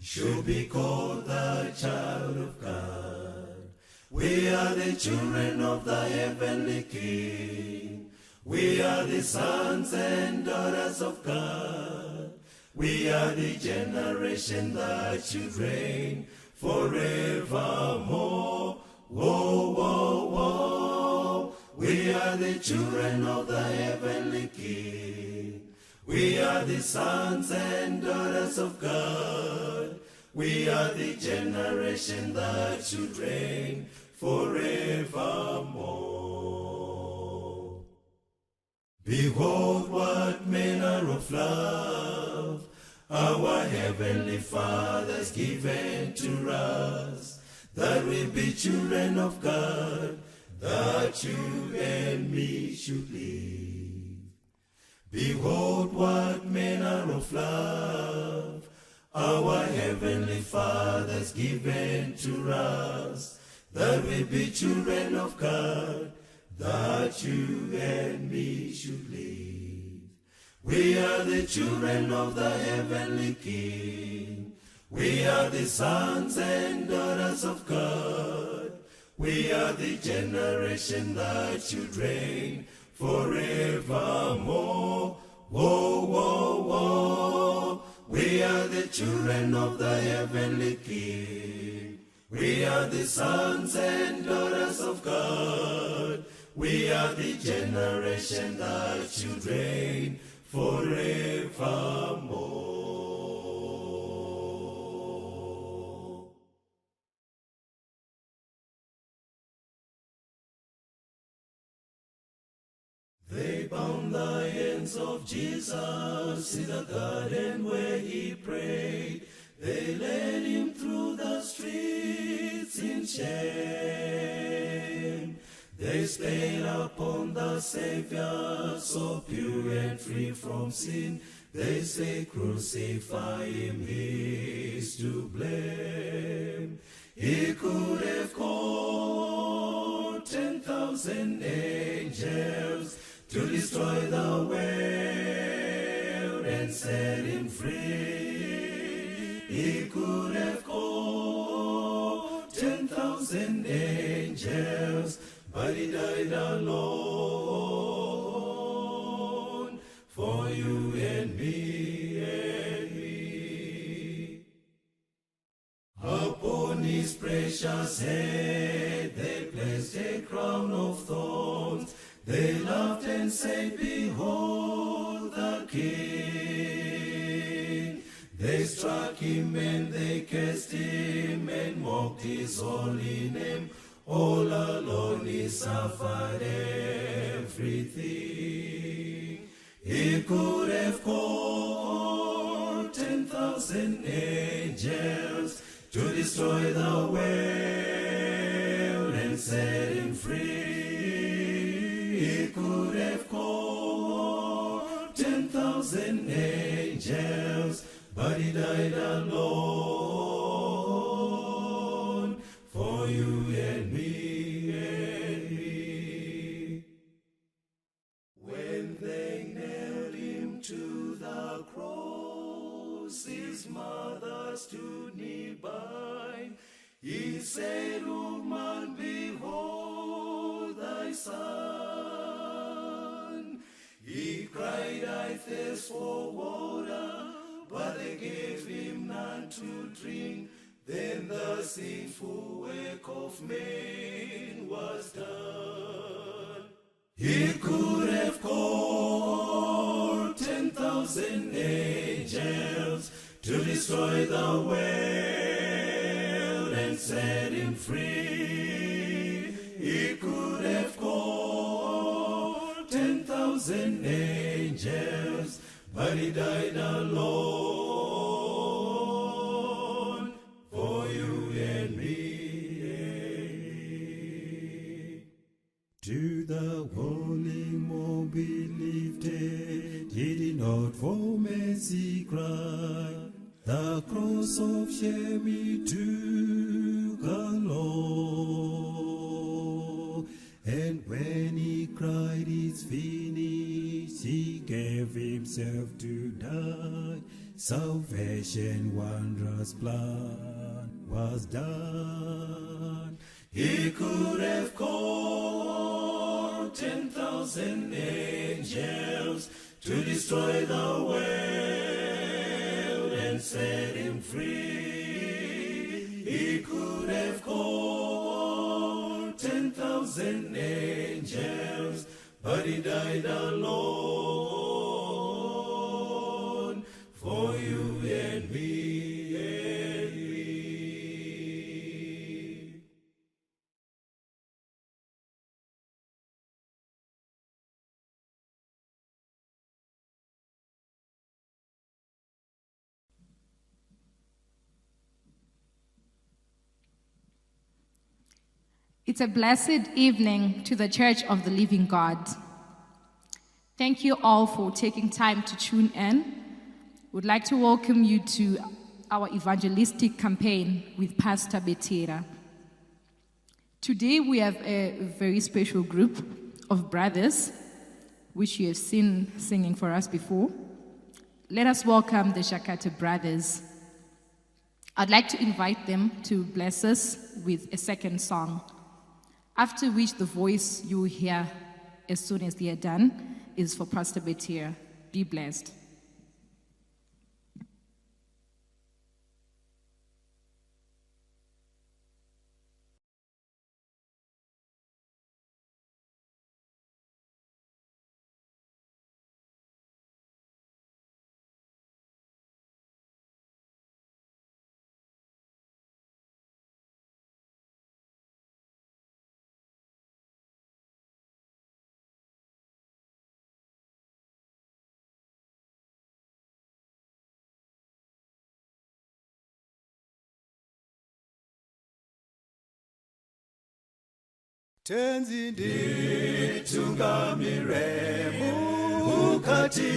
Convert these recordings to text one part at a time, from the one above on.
Should be called the child of God. We are the children of the heavenly King. We are the sons and daughters of God. We are the generation that should reign forevermore. Whoa, whoa, whoa. We are the children of the heavenly King. We are the sons and daughters of God. We are the generation that should reign forevermore. Behold, what manner of love our heavenly Father's given to us, that we be children of God, that you and me should live. Behold, what manner of love our heavenly Father's given to us, that we be children of God, that you and me should live. We are the children of the heavenly King. We are the sons and daughters of God. We are the generation that should reign forevermore. Whoa, whoa, whoa. We are the children of the heavenly King. We are the sons and daughters of God. We are the generation that should reign forevermore. They bound the hands of Jesus in the garden where he prayed. They led him through the streets in shame. They spat upon the Savior, so pure and free from sin. They say, "Crucify him, he's to blame." He could have called 10,000 angels to destroy the world and set him free. He could have called 10,000 angels, but he died alone for you and me and me. Upon his precious head they placed a crown of thorns. They laughed and said, "Behold the King." They struck him and they cursed him and mocked his holy name. All alone he suffered everything. He could have called 10,000 angels to destroy the world and set him free. He could have called 10,000 angels, but he died alone for you and me and me. When they nailed him to the cross, his mother stood nearby. He said, "Woman, behold thy son." He cried, "I thirst for water," but they gave him none to drink. Then the sinful work of man was done. He could have called 10,000 angels to destroy the world and set him free. He could have called 10,000 angels, but he died alone for you and me. To the holy mob he lifted, he did not for mercy cry. The cross of shame he took alone. And when he cried, "It's finished," he gave himself to die. Salvation wondrous plan was done. He could have called 10,000 angels to destroy the world and set him free. He could have called 10,000 angels, but he died alone for you and me and me. It's a blessed evening to the Church of the Living God. Thank you all for taking time to tune in. We'd like to welcome you to our evangelistic campaign with Pastor Betira. Today we have a very special group of brothers, which you have seen singing for us before. Let us welcome the Shakata brothers. I'd like to invite them to bless us with a second song, after which the voice you will hear as soon as they are done is for Pastor Betir. Be blessed. Tenzi nditungamire mukati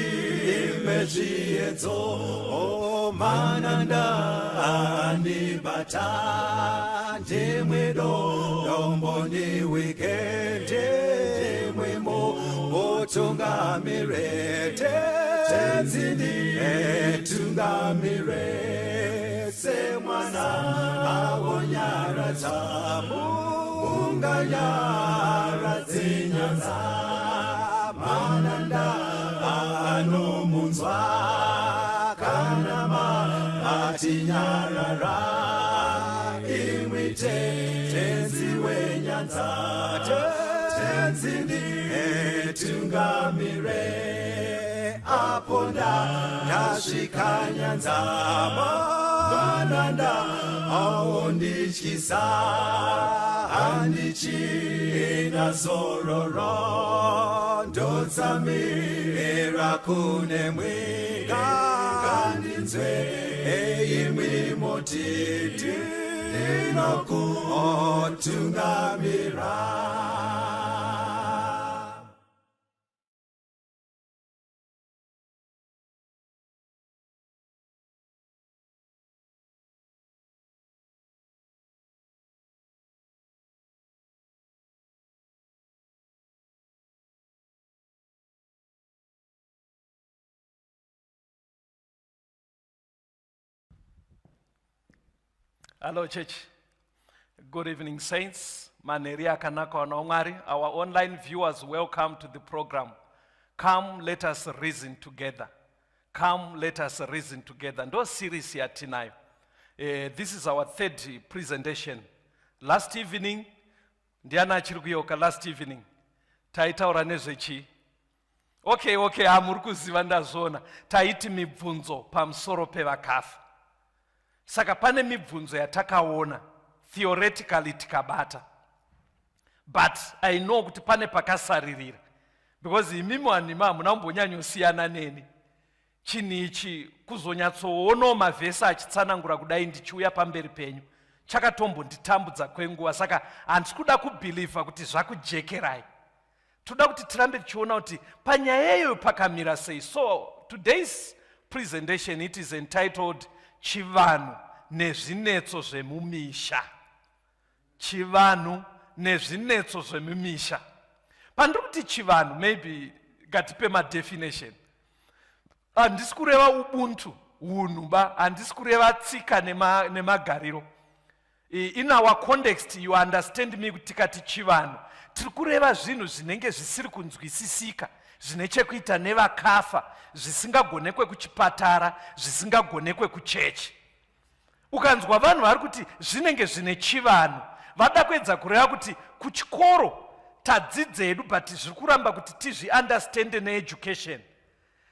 mezviedzo, mananda andibata, ndimwe dombo ndiwike, ndimwemo mutungamire. Tenzi nditungamire semwana awonyaradza, munganyaradze nyanza, mananda anomunzwa kana matinyarara, imwi Tenzi wenyanza. Tenzi nditungamire apo ndasvika nyanza, mananda aondityisa, handichina zororo, ndotsamira kune mwenga, ngandinzwe imwi motiti ndinokutungamira. Hello, church. Good evening, saints. Manheru akanaka wanaMwari. Our online viewers, welcome to the program. Come, let us reason together. Come, let us reason together. Ndo series yatinayo. This is our third presentation. Last evening, ndiani achiri kuyeuka last evening? Taitaura nezvechii? Okay, hamuri kuziva, ndazviona. Taiti mibvunzo pamusoro pevakafa. Saka pane mibvunzo yatakaona theoretically tikabata, but I know kuti pane pakasaririra, because imimi vanhima hamuna kumbonyanyosiyana neni. Chinhu ichi kuzonyatsoonawo mavhesi achitsanangura kudai ndichiuya pamberi penyu chakatombonditambudza kwenguva, saka handisi kuda kubhilivha kuti zvakujekerai. Toda kuti tirambe tichiona kuti panyaya iyoyo pakamira sei. So today's presentation, it is entitled "Chivanhu nezvinetso zvemumisha". Chivanhu nezvinetso zvemumisha. Pandiri kuti chivanhu, maybe ngatipe madefinition. Handisi kureva ubuntu. Unhu ba, handisi kureva tsika nemagariro. In our context, you understand me, kuti tikati chivanhu, tiri kureva zvinhu zvinenge zvisiri kunzwisisika, zvine chekuita nevakafa, zvisingagonekwe kuchipatara, zvisingagonekwe kuchechi. Ukanzwa vanhu vari kuti zvinenge zvine chivanhu, vada kuedza kureva kuti kuchikoro tadzidza hedu, but zviri kuramba kuti tizviunderstande needucation.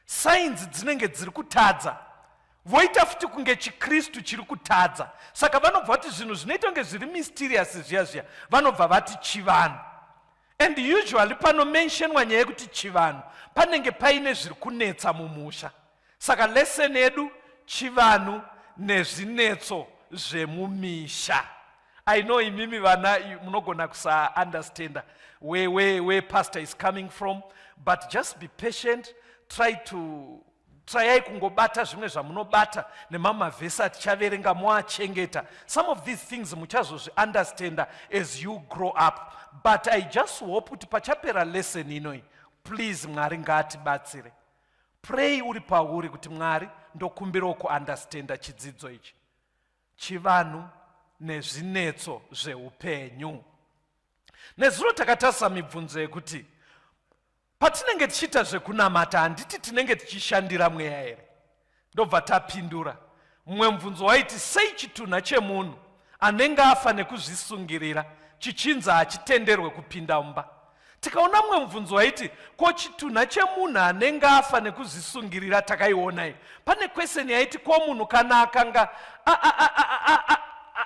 Sainzi dzinenge dziri kutadza, voita futi kunge chiKristu chiri kutadza. Saka vanobva vati zvinhu zvinoita kunge zviri mysterious zviya zviya, vanobva vati chivanhu. And usually panomentionwa nyaya yekuti chivanhu, panenge paine zviri kunetsa mumusha. Saka lesson yedu, chivanhu nezvinetso zvemumisha. I know imimi vana munogona kusaunderstanda where pastor is coming from, but just be patient. Try to tryai kungobata zvimwe zvamunobata nemamwe mavhesi atichaverenga, moachengeta. Some of these things muchazozviunderstanda as you grow up, but I just hope kuti pachapera lesson inoi, please, Mwari ngaatibatsire. Pray uri pauri kuti, "Mwari, ndokumbirawo kuunderstanda chidzidzo ichi, chivanhu nezvinetso zveupenyu." Nezuro takatarisa mibvunzo yekuti patinenge tichiita zvekunamata, handiti tinenge tichishandira mweya here? Ndobva tapindura. Mumwe mubvunzo waiti, sei chitunha chemunhu anenge afa nekuzvisungirira chichinzi hachitenderwe kupinda mumba? Tikaona mumwe mubvunzo waiti, ko chitunha chemunhu anenge afa nekuzvisungirira, takaiona. Pane question yaiti, ko munhu kana akanga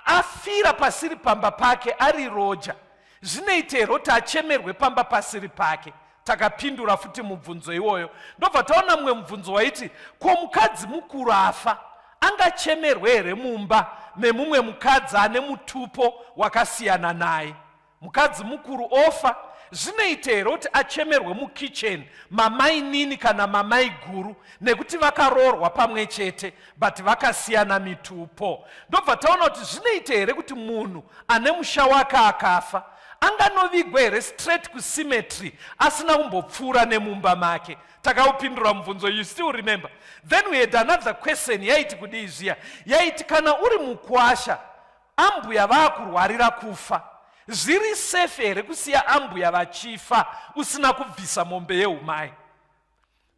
afira pasiri pamba pake, ari roja, zvinoita here kuti achemerwe pamba pasiri pake? Takapindura futi mubvunzo iwoyo. Ndobva taona mumwe mubvunzo waiti, ko mukadzi mukuru afa angachemerwe here mumba memumwe mukadzi ane mutupo wakasiyana naye? Mukadzi mukuru ofa, zvinoita here kuti achemerwe mukicheni mamainini kana mamai guru, nekuti vakaroorwa pamwe chete but vakasiyana mitupo? Ndobva taona kuti zvinoita here kuti munhu ane musha wake akafa anganovigwa here straight kucemetery asina kumbopfuura nemumba make? Takaupindura mubvunzo. You still remember? Then we had another question yaiti kudii zviya? Yaiti, kana uri mukwasha, ambuya vaakurwarira kufa, zviri safe here kusiya ambuya vachifa usina kubvisa mombe yeumai?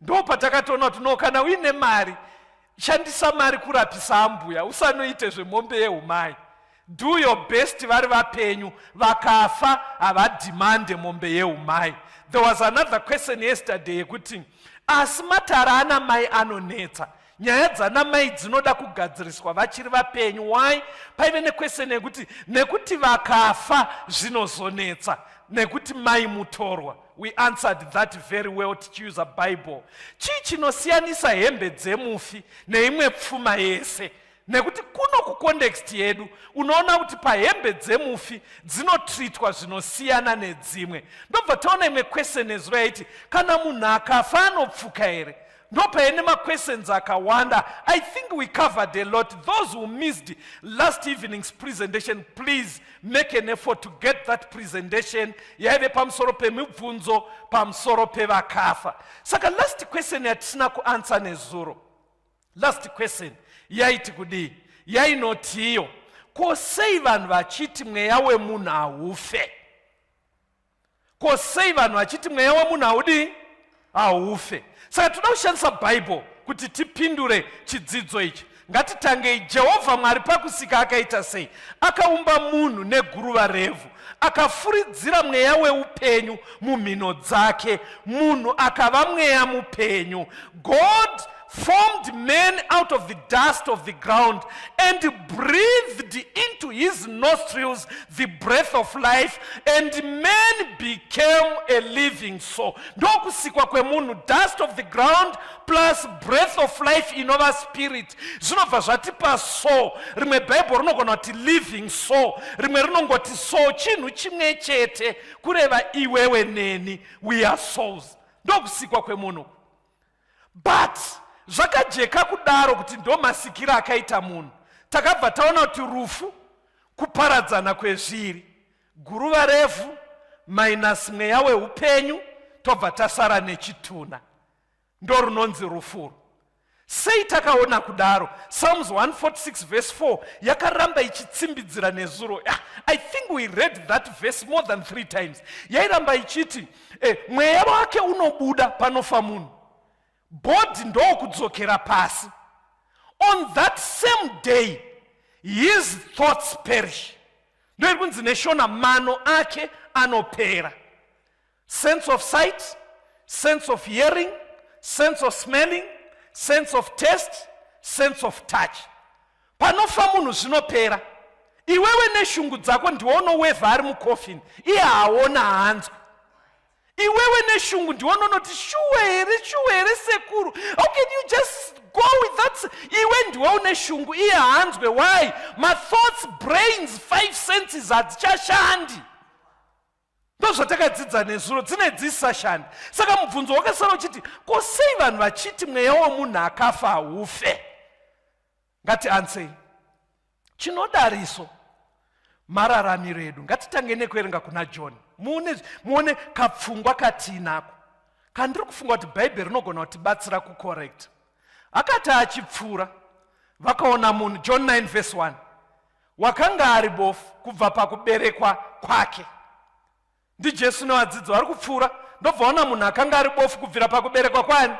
Ndo patakatoona kuti no, kana uine mari, shandisa mari kurapisa ambuya, usanoite zvemombe yeumai. Do your best vari vapenyu. Vakafa, havadhimande mombe yeumai. There was another question yesterday yekuti, asi matara ana mai anonetsa, nyaya dzana mai dzinoda kugadziriswa vachiri vapenyu. Why? Paive nequestion yekuti nekuti vakafa zvinozonetsa, nekuti mai mutorwa. We answered that very well tichiusa Bible. Chii chinosiyanisa hembe dzemufi neimwe pfuma yese? Nekuti kuno kucontext yedu unoona kuti pahembe dzemufi dzinotreatwa zvinosiyana nedzimwe. Ndobva taona imwe question nezuro yaiti, kana munhu akafa anopfuka here? Ndopaine maquestions akawanda. I think we covered a lot. Those who missed last evening's presentation, please make an effort to get that presentation yaive pamusoro pemibvunzo pamusoro pevakafa. Saka last question yatisina kuanswer nezuro, last question yaiti kudii? Yainotiyo, ko sei vanhu vachiti mweya wemunhu haufe? Ko sei vanhu vachiti mweya wemunhu haudii? Haufe. Saka toda kushandisa Bhaibheri kuti tipindure chidzidzo ichi. Ngatitangei. Jehovha Mwari pakusika akaita sei? Akaumba munhu neguruva revhu, akafuridzira mweya weupenyu mumhino dzake, munhu akava mweya mupenyu. God formed man out of the dust of the ground and breathed into his nostrils the breath of life, and man became a living soul. Ndokusikwa kwemunhu: dust of the ground plus breath of life inova spirit, zvinobva zvatipa soul. Rimwe Bhaibheri rinogona kuti living soul, rimwe rinongoti soul. Chinhu chimwe chete, kureva iwewe neni, we are souls. Ndokusikwa kwemunhu. But zvakajeka kudaro kuti ndo masikiro akaita munhu, takabva taona kuti rufu kuparadzana kwezviri: guruva revhu minus mweya weupenyu, tobva tasara nechitunha. Ndo runonzi rufuro. Sei takaona kudaro? Psalms 146 verse 4 yakaramba ichitsimbidzira nezuro. Ah, I think we read that verse more than three times. Yairamba ichiti eh, mweya wake unobuda panofa munhu, body ndokudzokera pasi. On that same day his thoughts perish. Ndoiri kunzi neshona mano ake anopera. Sense of sight, sense of hearing, sense of smelling, sense of taste, sense of touch. Panofa munhu zvinopera. Iwewe neshungu dzako ndiwe unowevha ari mukofini, iye haona haanzwi. Iwewe neshungu ndiwe unonoti shuwa here, shuwa here sekuru, how can you just go with that? Iwe ndiwe une shungu, iye haanzwe. Why? Mathoughts, brains, five senses hadzichashandi. Ndozvatakadzidza nezuro, dzine dzisisashandi. Saka mubvunzo wakasara uchiti, ko sei vanhu vachiti mweya womunhu akafa haufe? Ngati ansei chinodariso mararamiro edu. Ngatitange nekuerenga kuna John, muone, muone kapfungwa katiinako kandiri kufunga kuti Bhaibheri rinogona kutibatsira kucorrect. Akati achipfuura vakaona munhu, John 9 verse 1, wakanga ari bofu kubva pakuberekwa kwake. NdiJesu nevadzidzi vari kupfuura, ndobva ona munhu akanga ari bofu kubvira pakuberekwa kwani.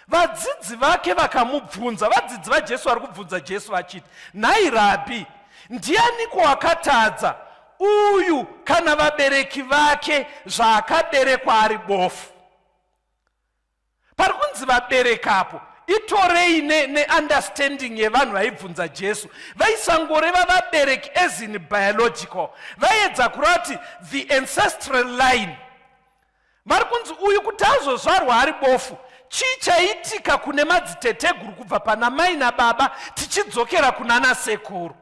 Vadzidzi vake vakamubvunza, vadzidzi vaJesu vari kubvunza Jesu vachiti, nhai Rabhi, ndianiko wakatadza, uyu kana vabereki vake, zvaakaberekwa ari bofu? Pari kunzi vaberekapo, itorei neunderstanding ne yevanhu vaibvunza Jesu. Vaisangoreva vabereki as in biological, vaiedza kureva kuti the ancestral line. Vari kunzi uyu kuti azozvarwa ari bofu, chii chaitika kune madziteteguru kubva pana mai nababa tichidzokera kuna nasekuru?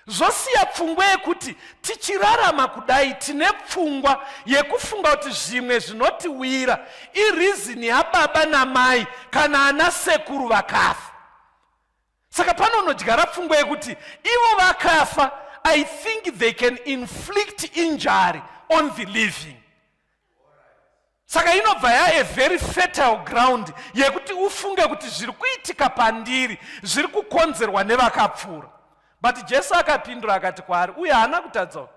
Zvosiya pfungwa yekuti tichirarama kudai tine pfungwa yekufunga kuti zvimwe zvinotiwira irizini yababa namai kana ana sekuru vakafa. Saka panonodyara pfungwa yekuti ivo vakafa, I think they can inflict injury on the living. Saka inobva ya a very fertile ground yekuti ufunge kuti zviri kuitika pandiri zviri kukonzerwa nevakapfuura. But Jesu akapindura akati kwaari, uye haana kutadza,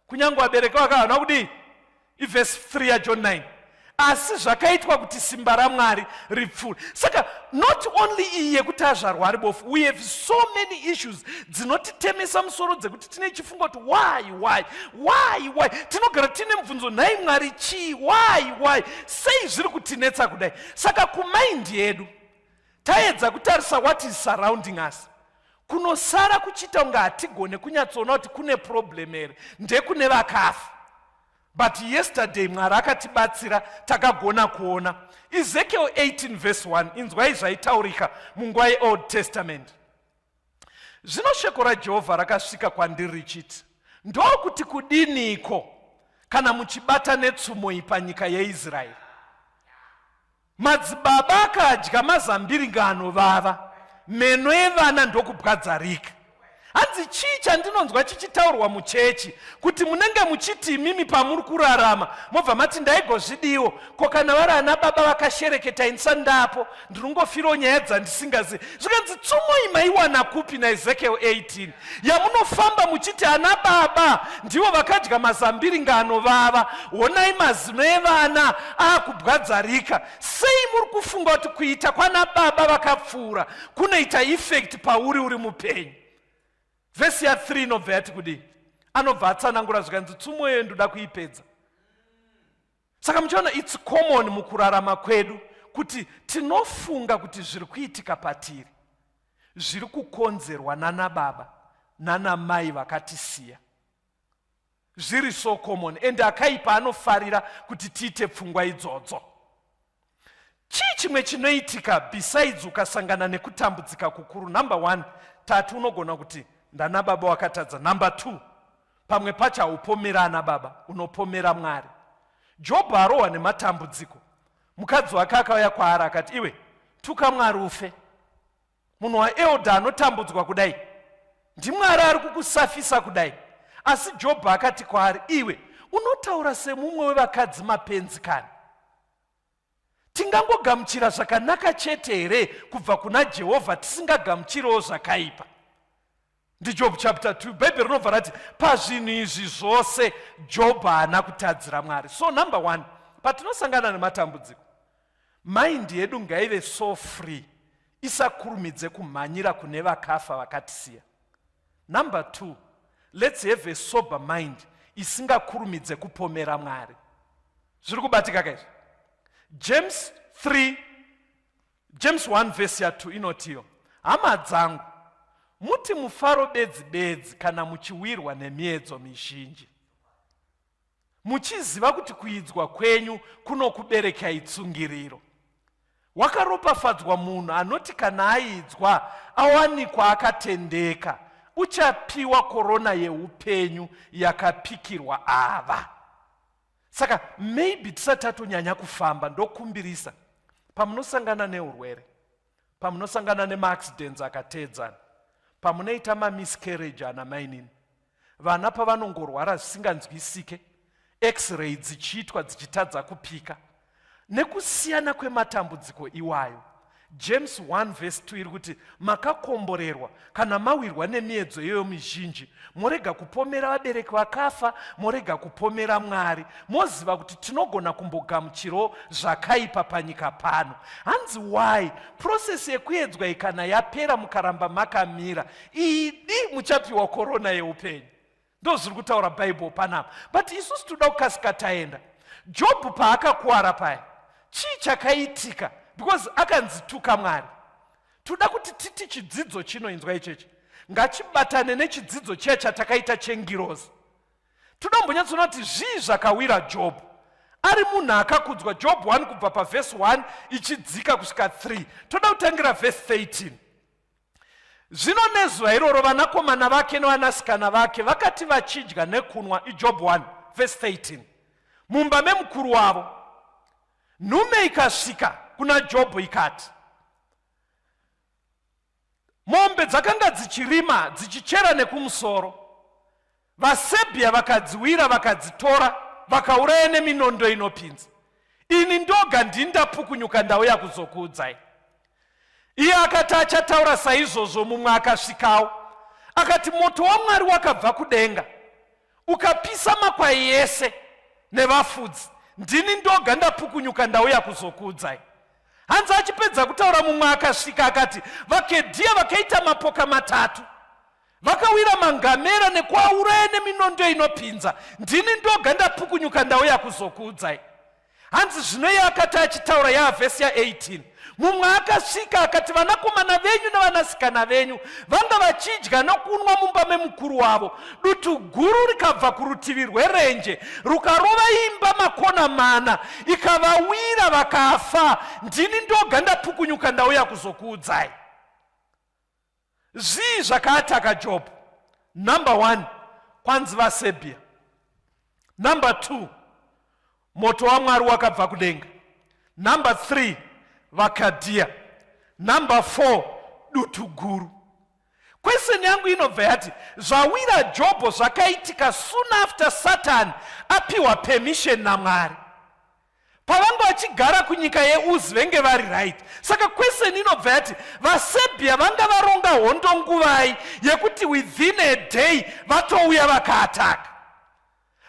kunyange vabereki vake havana kudii. Ivhesi 3 yaJohn 9. Asi zvakaitwa kuti simba raMwari ripfuure. Saka not only iyi yekuti azvarwa ari bofu, we have so many issues dzinotitemesa musoro dzekuti tine chifunga kuti why, why, why, why. Tinogara tine mubvunzo, nhai Mwari chii, why, why, sei zviri kutinetsa kudai? Saka kumaindi yedu taedza kutarisa what is surrounding us, kunosara kuchiita kunge hatigone kunyatsoona kuti kune problem here, ndekune vakafa. But yesterday Mwari akatibatsira, takagona kuona Ezekiel 18 verse 1. Inzwai zvaitaurika munguva yeOld Testament. Zvino shoko raJehovha rakasvika kwandiri richiti, ndokuti kudiniko kana muchibata netsumo iyi panyika yeIsraeri? Madzibaba akadya mazambiringa anovava, meno evana ndokubwadzarika. Hanzi chii chandinonzwa chichitaurwa muchechi kuti munenge muchiti imimi pamuri kurarama mobva mati ndaigozvidiwo, ko kana vari ana baba vakashereketa inisa ndapo ndinongofirawo nyaya dzandisingazivi. Zvikanzi tsumo iyi maiwana kupi naEzekiel 18 yamunofamba muchiti ana baba ndivo vakadya mazambiringa anovava, honai mazino evana aakubwadzarika. Sei muri kufunga kuti kuita kwana baba vakapfuura kunoita effect pauri uri mupenyu? Vhesi ya3 inobva yati kudii? Anobva atsanangura zvikanzi tsumo iyoyo ndoda kuipedza. Saka muchiona it's common mukurarama kwedu kuti tinofunga kuti zviri kuitika patiri zviri kukonzerwa nana baba nana mai vakatisiya. Zviri so common, and akaipa anofarira kuti tiite pfungwa idzodzo. Chii chimwe chinoitika besides ukasangana nekutambudzika kukuru? Number 1, tati unogona kuti ndana baba wakatadza. Number 2, pamwe pacho haupomera ana baba, unopomera Mwari. Jobho arohwa nematambudziko, mukadzi wake akauya kwaari akati, iwe tuka Mwari ufe. Munhu waelda anotambudzwa kudai, ndiMwari ari kukusafisa kudai. Asi Jobho akati kwaari, iwe unotaura semumwe wevakadzi mapenzi kani. Tingangogamuchira zvakanaka chete here kubva kuna Jehovha tisingagamuchirewo zvakaipa? NdiJob chapter 2. Bhaibheri rinobva rati pazvinhu izvi zvose Job haana kutadzira Mwari. So number 1, patinosangana nematambudziko, mind yedu ngaive so free, isakurumidze kumhanyira kune vakafa vakatisiya. Number 2, let's have a sober mind isingakurumidze kupomera Mwari. Zviri kubatika kaizvi? James 3, James 1 verse ya 2 inotiyo, hama dzangu, muti mufaro bedzi bedzi kana muchiwirwa nemiedzo mizhinji, muchiziva kuti kuidzwa kwenyu kunokuberekai tsungiriro. Wakaropafadzwa munhu anoti kana aidzwa awanikwa akatendeka, uchapiwa korona yeupenyu yakapikirwa ava. Saka maybe tisati tatonyanya kufamba, ndokumbirisa, pamunosangana neurwere, pamunosangana nemaaccidents akateedzana, pamunoita mamiscarriage ana mainini, vana pavanongorwara zvisinganzwisike, x-ray dzichiitwa dzichitadza kupika, nekusiyana kwematambudziko iwayo, James 1 verse 2 iri kuti makakomborerwa kana mawirwa nemiedzo iyoyo mizhinji, morega kupomera vabereki vakafa, morega kupomera Mwari, moziva kuti tinogona kumbogamuchirawo zvakaipa panyika pano. Hanzi why process yekuedzwa iyi kana yapera mukaramba makamira, idi muchapiwa korona yeupenyu. Ndozviri kutaura Bible panapa. But isusu toda kukasika taenda. Job paakakuwara paya, chii chakaitika? Because akanzi tuka Mwari. Toda kuti titi chidzidzo chinoinzwa ichechi ngachibatane nechidzidzo chiya chatakaita chengirozi. Toda kumbonyatsoona kuti zvii zvakawira Job. Ari munhu akakudzwa. Job 1 kubva pavhesi 1 ichidzika kusvika 3. Toda kutangira vhesi 13. Zvino nezuva iroro vanakomana vake nevanasikana vake vakati vachidya nekunwa, iJob 1 vhesi 13, mumba memukuru wavo, nhume ikasvika kuna Jobho ikati, mombe dzakanga dzichirima dzichichera nekumusoro, vaSebhia vakadziwira vakadzitora vakauraya neminondo inopinza. Ini ndoga ndini ndapukunyuka ndauya kuzokuudzai. Iye akati achataura saizvozvo, mumwe akasvikawo akati, moto waMwari wakabva kudenga ukapisa makwai ese nevafudzi, ndini ndoga ndapukunyuka ndauya kuzokuudzai. Hanzi achipedza kutaura, mumwe akasvika akati, vaKedhia vakaita mapoka matatu, vakawira mangamera nekuauraya neminondo inopinza, ndini ndoga ndapukunyuka ndauya kuzokuudzai. Hanzi zvino iye akati achitaura, yaavhesi ya18, mumwe akasvika akati, vanakomana venyu nevanasikana venyu vanga vachidya nokunwa mumba memukuru wavo, dutu guru rikabva kurutivi rwerenje rukarova imba makona mana, ikavawira vakafa, ndini ndoga ndapukunyuka ndauya kuzokuudzai. Zvii zvakaataka Job? Number 1, kwanzi vaSebhia. Number 2, moto waMwari wakabva kudenga. Number 3, vaKadhia. Number 4, dutu guru. Question yangu inobva yati zvawira Jobho zvakaitika soon after Satan apiwa permission naMwari. Pavanga vachigara kunyika yeUz venge vari right. Saka question inobva yati vaSebhia vanga varonga hondo nguvai yekuti within a day vatouya vakaataka?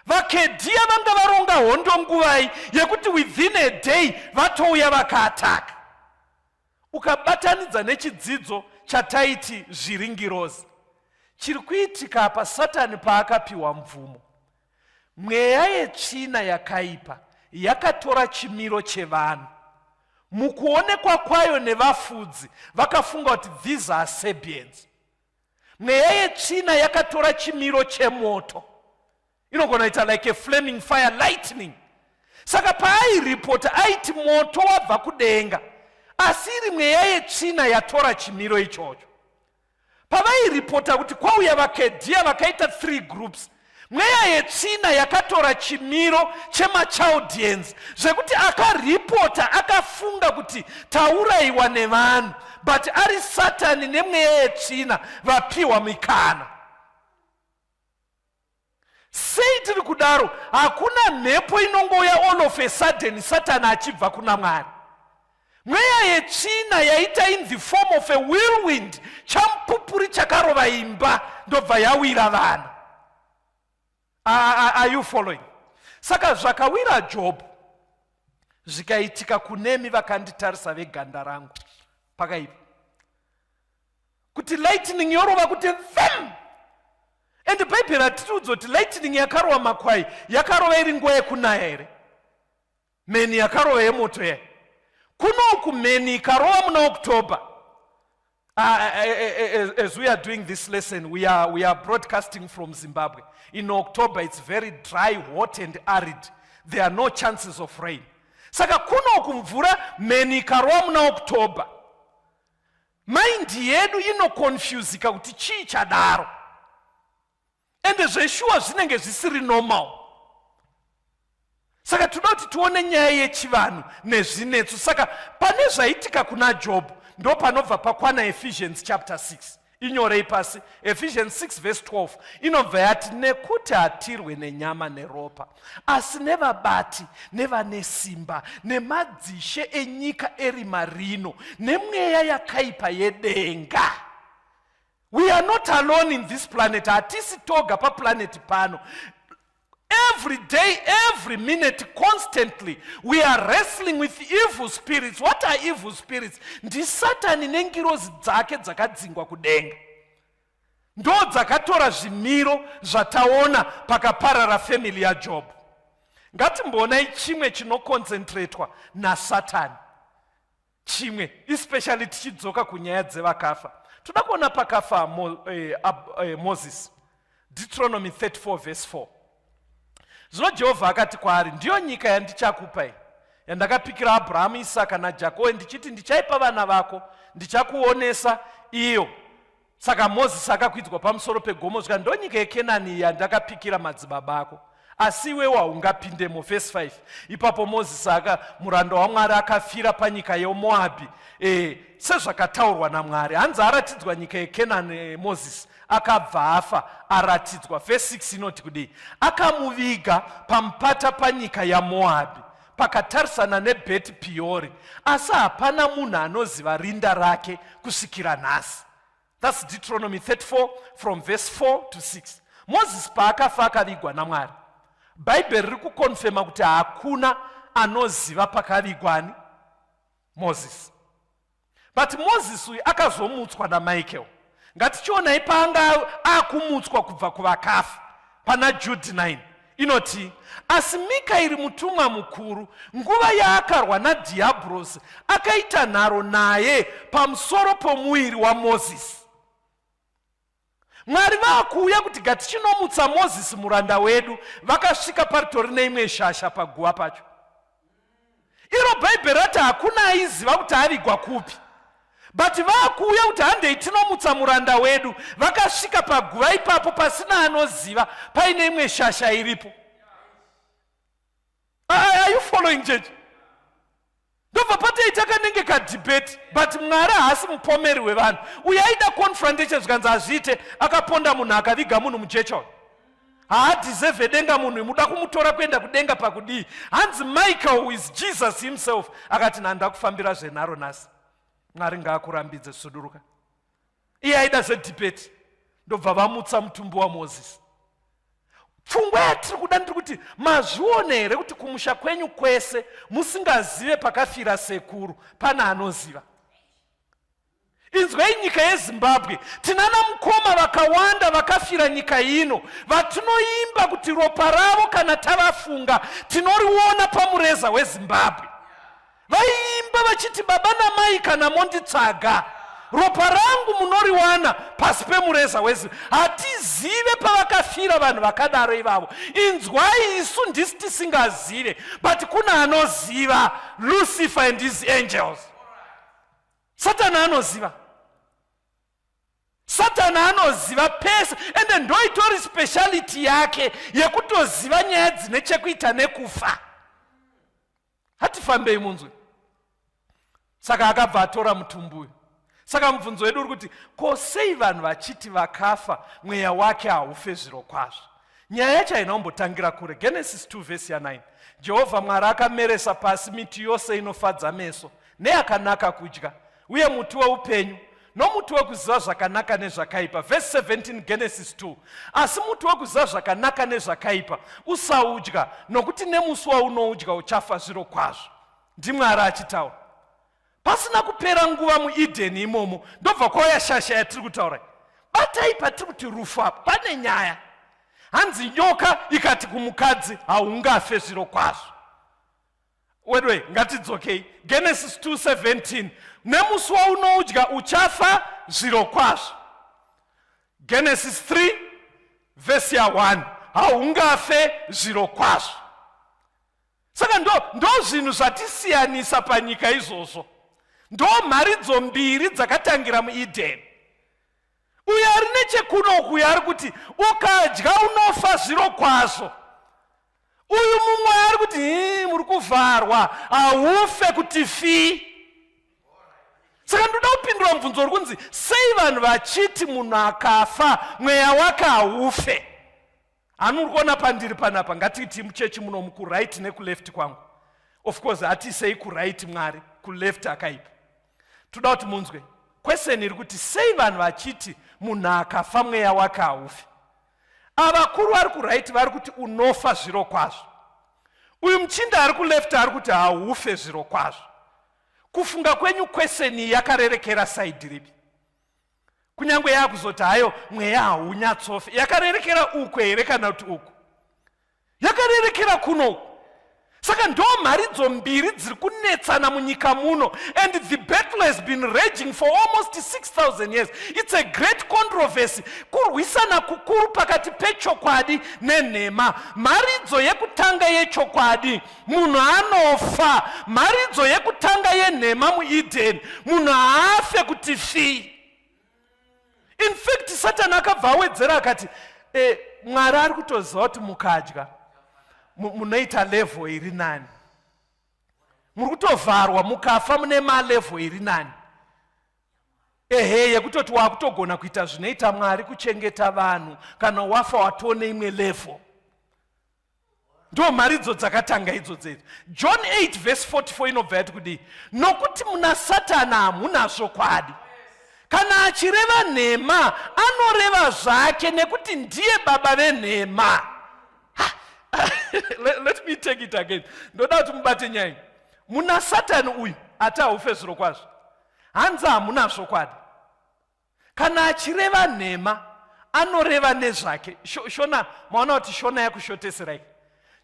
VaKedhia vanga varonga hondo nguvai yekuti within a day vatouya vakaataka? Ukabatanidza nechidzidzo chataiti zviri ngirozi, chiri kuitika apa Satani paakapiwa mvumo, mweya yetsvina yakaipa yakatora chimiro chevanhu. Mukuonekwa kwayo nevafudzi vakafunga kuti these are Sabians. Mweya yetsvina yakatora chimiro chemoto, inogona kuita like a flaming fire, lightning. Saka paairipota aiti moto wabva kudenga, asi iri mweya yetsvina yatora chimiro ichocho. Pavairipota kuti kwauya vaKedhia vakaita 3 groups, mweya yetsvina yakatora chimiro chemaChaldeans, zvekuti akaripota akafunga kuti tauraiwa nevanhu, but ari Satani nemweya yetsvina vapiwa mikana. Sei tiri kudaro? Hakuna mhepo inongouya all of a sudden Satani achibva kuna Mwari. Mweya yetsvina yaita in the form of a whirlwind, chamupupuri chakarova imba ndobva yawira vanhu. Are you following? Saka zvakawira Job zvikaitika kunemi vakanditarisa veganda rangu, pakaipa kuti lightning yorova kuti vem. And Bhaibheri hatitiudza kuti lightning yakarova makwai yakarova iri nguva yekunaya here? Mheni yakarova yemoto yai kunoku, mheni ikarova muna October. As we are doing this lesson, we are broadcasting from Zimbabwe. In October, it's very dry, hot and arid. There are no chances of rain. Saka kunoku mvura, mheni ikarova muna October, mind yedu inoconfusika kuti chii chadaro. Ende zveshuwa zvinenge zvisiri normal. Saka toda kuti tione nyaya yechivanhu nezvinetso. Saka pane zvaitika kuna Job, ndo panobva pakwana Ephesians chapter 6. Inyorei pasi, Ephesians 6 verse 12 inobva yati, "Nekuti hatirwe nenyama neropa, asi nevabati nevane simba nemadzishe enyika erima rino nemweya yakaipa yedenga." We are not alone in this planet. Hatisi toga paplanet pano. Every day, every minute, constantly we are wrestling with evil spirits. What are evil spirits? Ndisatani nengirozi dzake dzakadzingwa kudenga, ndo dzakatora zvimiro zvataona pakaparara family yaJob. Ngatimboonai chimwe chinoconcentratwa nasatani, chimwe especially tichidzoka kunyaya dzevakafa. Toda kuona pakafa Moses. Deuteronomy 34 verse 4. Zvino Jehovha akati kwaari, "Ndiyo nyika yandichakupai, yandakapikira Abrahamu, Isaka naJakove ndichiti, 'Ndichaipa vana vako.' Ndichakuonesa iyo." Saka Mozisi akakwidzwa pamusoro pegomo, zvika, "Ndo nyika yeKenani yandakapikira madzibaba ako, asi iwewo haungapindemo." Vhesi 5. Ipapo Mozisi aka muranda waMwari akafira panyika yeMoabhi, sezvakataurwa naMwari. Hanzi aratidzwa nyika yeKenani, Mozisi akabva afa aratidzwa. Vhesi 6 inoti kudii? Akamuviga pamupata panyika yaMoabhi, pakatarisana neBheti Piyori, asi hapana munhu anoziva rinda rake kusvikira nhasi. That's Deuteronomy 34 from verse 4 to 6. Mozisi paakafa akavigwa naMwari, Bhaibheri riri kuconfirma kuti hakuna anoziva pakavigwani Mozisi. But Mozisi uyu akazomutswa naMichael. Ngatichionai paanga akumutswa kubva kuvakafa pana Jude 9. Inoti, "Asi Mikaeri mutumwa mukuru, nguva yaakarwa nadhiabhurosi, akaita nharo naye pamusoro pomuviri waMozisi." Mwari vaakuuya kuti gatichinomutsa Mozisi muranda wedu, vakasvika paritori neimwe shasha paguva pacho. Iro Bhaibheri rati hakuna aiziva kuti avigwa kupi, but vaakuuya kuti handei tinomutsa muranda wedu, vakasvika paguva ipapo pasina anoziva, paine imwe shasha iripo. Are you following, church? Ndobva patoita kanenge kadebate, but Mwari haasi mupomeri wevanhu. Uyo aida confrontation, zvikanzi hazviite. Akaponda munhu, akaviga munhu mujecha, uyu haadeserve denga. Munhu muda kumutora kuenda kudenga pakudii? Hanzi Michael is Jesus himself akati, "Nhanda kufambira zvenharo nhasi, Mwari ngaakurambidze, suduruka." Iye aida zvedebate. Ndobva vamutsa mutumbi waMozisi. Pfungwa yatiri kuda, ndiri kuti mazvione here kuti kumusha kwenyu kwese musingazive pakafira sekuru, pana anoziva? Inzwai, nyika yeZimbabwe tinana mukoma vakawanda vakafira nyika ino, vatinoimba kuti ropa ravo kana tavafunga tinoriona pamureza weZimbabwe. Vaiimba vachiti, "Baba namai, kana monditsvaga, ropa rangu munoriwana pasi pemureza weZimbabwe." Hatizive pavakafira vanhu vakadaro ivavo. Inzwai, isu ndisi tisingazive, but kuna anoziva. Lucifer and his angels, Satani anoziva. Satani anoziva pese, ende ndoitori speciality yake yekutoziva nyaya dzine chekuita nekufa. Hatifambei munzwe. Saka akabva atora mutumbi uyu. Saka mubvunzo wedu uri kuti, ko sei vanhu vachiti vakafa mweya wake haufe? Zviro kwazvo nyaya yacho haina kumbotangira kure. Genesis 2 vhesi ya9. Jehovha Mwari akameresa pasi miti yose inofadza meso. neakanaka kudya, uye muti weupenyu nomuti wekuziva zvakanaka nezvakaipa. Vhesi 17, Genesis 2. Asi muti wekuziva zvakanaka nezvakaipa usaudya, nokuti nemusi waunoudya uchafa zviro kwazvo. NdiMwari achitaura. Pasina kupera nguva muEdeni imomo ndobva kwauya shasha yatiri kutaura. Batai patiri kuti rufu apa pane nyaya. Hanzi nyoka ikati kumukadzi, haungafe zviro kwazvo. Wedwe, ngatidzokei. Genesis 2:17. Nemusi waunoudya uchafa zviro kwazvo. Genesis 3 vhesi ya 1. Haungafe zviro kwazvo. Saka ndo ndo zvinhu zvatisiyanisa panyika izvozvo. Ndo mharidzo mbiri dzakatangira muEdeni. Uyo ari nechekuno uku ari kuti ukadya unofa zviro kwazvo. Uyu mumwe ari kuti hii muri kuvharwa haufe kuti fii. Saka ndoda kupindura mubvunzo uri kunzi sei vanhu vachiti munhu akafa mweya wake haufe. Ani uri kuona pandiri panapa, ngatiiti muchechi munomu kuright nekuleft kwangu. Of course hatisei kuright Mwari, kuleft akaipa. Toda kuti munzwe question iri kuti sei vanhu vachiti munhu akafa mweya wake haufi. Avakuru vari kuright vari kuti unofa zviro kwazvo. Uyu muchinda ari kuleft ari kuti haufe zviro kwazvo. Kufunga kwenyu question iyi yakarerekera side ripi? Kunyange yakuzoti hayo mweya haunyatsofe, yakarerekera uku here kana kuti uku? Yakarerekera kuno uku. Saka ndo mharidzo mbiri dziri kunetsana munyika muno, and the battle has been raging for almost 6000 years. It's a great controversy, kurwisana kukuru pakati pechokwadi nenhema. Mharidzo yekutanga yechokwadi, munhu anofa. Mharidzo yekutanga yenhema muEdeni, munhu haafe kuti fii. In fact, Satani akabva awedzera akati Mwari ari kutoziva kuti mukadya munoita level iri nani, muri kutovharwa, mukafa mune malevel iri nani. Ehe, yekutoti wakutogona kuita zvinoita Mwari, kuchengeta vanhu, kana wafa watone imwe level. Ndo mharidzo dzakatanga idzodzo idzo. John 8 verse 44 inobva yati kudii? Nokuti muna Satani hamuna zvokwadi. Kana achireva nhema, anoreva zvake, nekuti ndiye baba venhema. Let me take it again. Ndoda kuti mubate nyaya. Muna Satani uyu ati haufe zviro kwazvo. Hanzi hamuna zvokwadi. Kana achireva nhema, anoreva nezvake. Shona, maona kuti Shona yakushoteserai.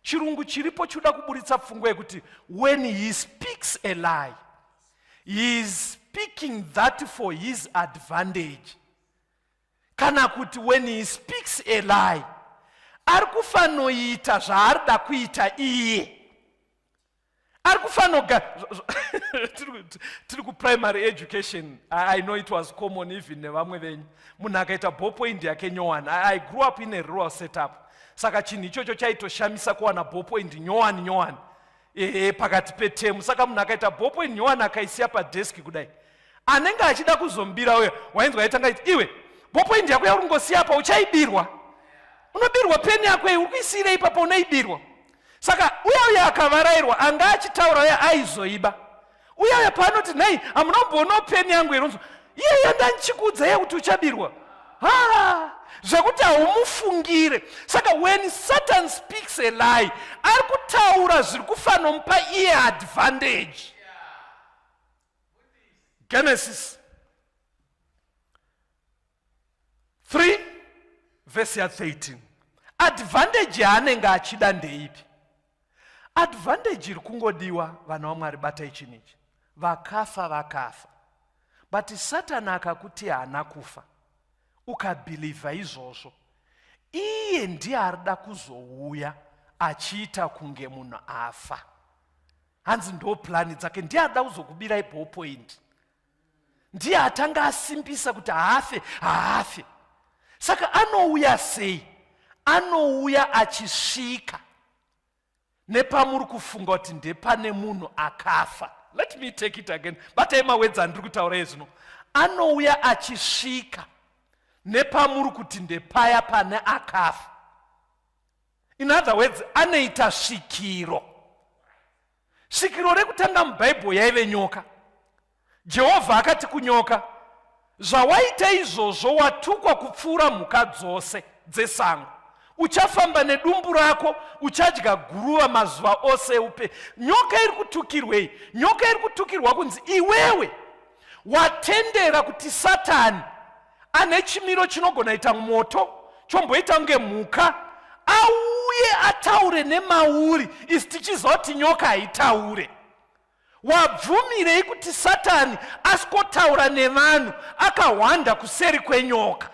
Chirungu chiripo chinoda kuburitsa pfungwa yekuti when he speaks a lie, he is speaking that for his advantage. Kana kuti when he speaks a lie, ari kufanoita zvaarida kuita iye. Ari kufanoga tiri kuprimary education. I know it was common even nevamwe venyu. Munhu akaita ballpoint yake nyowani. I grew up in a rural setup. Saka chinhu ichocho chaitoshamisa kuwana ballpoint nyowani nyowani. Pakati petemu. Saka munhu akaita ballpoint nyowani akaisiya padesk kudai, anenge achida kuzombira uyo wainzwa aitanga iti, iwe ballpoint yako yauri kungosiya apa uchaibirwa. Unobirwa peni yako iyi, uri kuisiyirei ipapo, unoibirwa. Saka uya uya akavarairwa anga achitaura uya aizoiba. Uya uya paanoti nhai hamuna kumboonawo peni yangu here, unzwa iye yandandichikuudza iye kuti uchabirwa. Ha, zvekuti haumufungire. Saka when Satan speaks a lie, ari kutaura zviri kufanomupa iye advantage. Genesis 3 verse ya 13. Advantage yaanenge achida ndeipi? Advantage iri kungodiwa, vana vaMwari, batai chinhu ichi. Vakafa vakafa. But Satani akakuti haana kufa, ukabhilivha izvozvo, iye ndiye arida kuzouya achiita kunge munhu afa. Hanzi ndo plani dzake, ndiye arida kuzokubirai ballpoint. Ndiye atanga asimbisa kuti haafe, haafe. Saka anouya sei? Anouya achisvika nepamuri kufunga kuti ndepane munhu akafa. Let me take it again. Batai mawedzi andiri kutaura ezvino. Anouya achisvika nepamuri kuti ndepaya pane akafa. In other words, anoita svikiro. Svikiro rekutanga muBhaibheri yaive nyoka. Jehovha akati kunyoka, Zvawaita izvozvo watukwa kupfuura mhuka dzose dzesango. Uchafamba nedumbu rako, uchadya guruva mazuva ose eupe. Nyoka iri kutukirwei? Nyoka iri kutukirwa kunzi iwewe watendera kuti Satani ane chimiro chinogona ita moto chomboita kunge mhuka auye ataure nemauri isi tichiziva kuti nyoka haitaure. Wabvumirei kuti Satani asikotaura nevanhu akahwanda kuseri kwenyoka?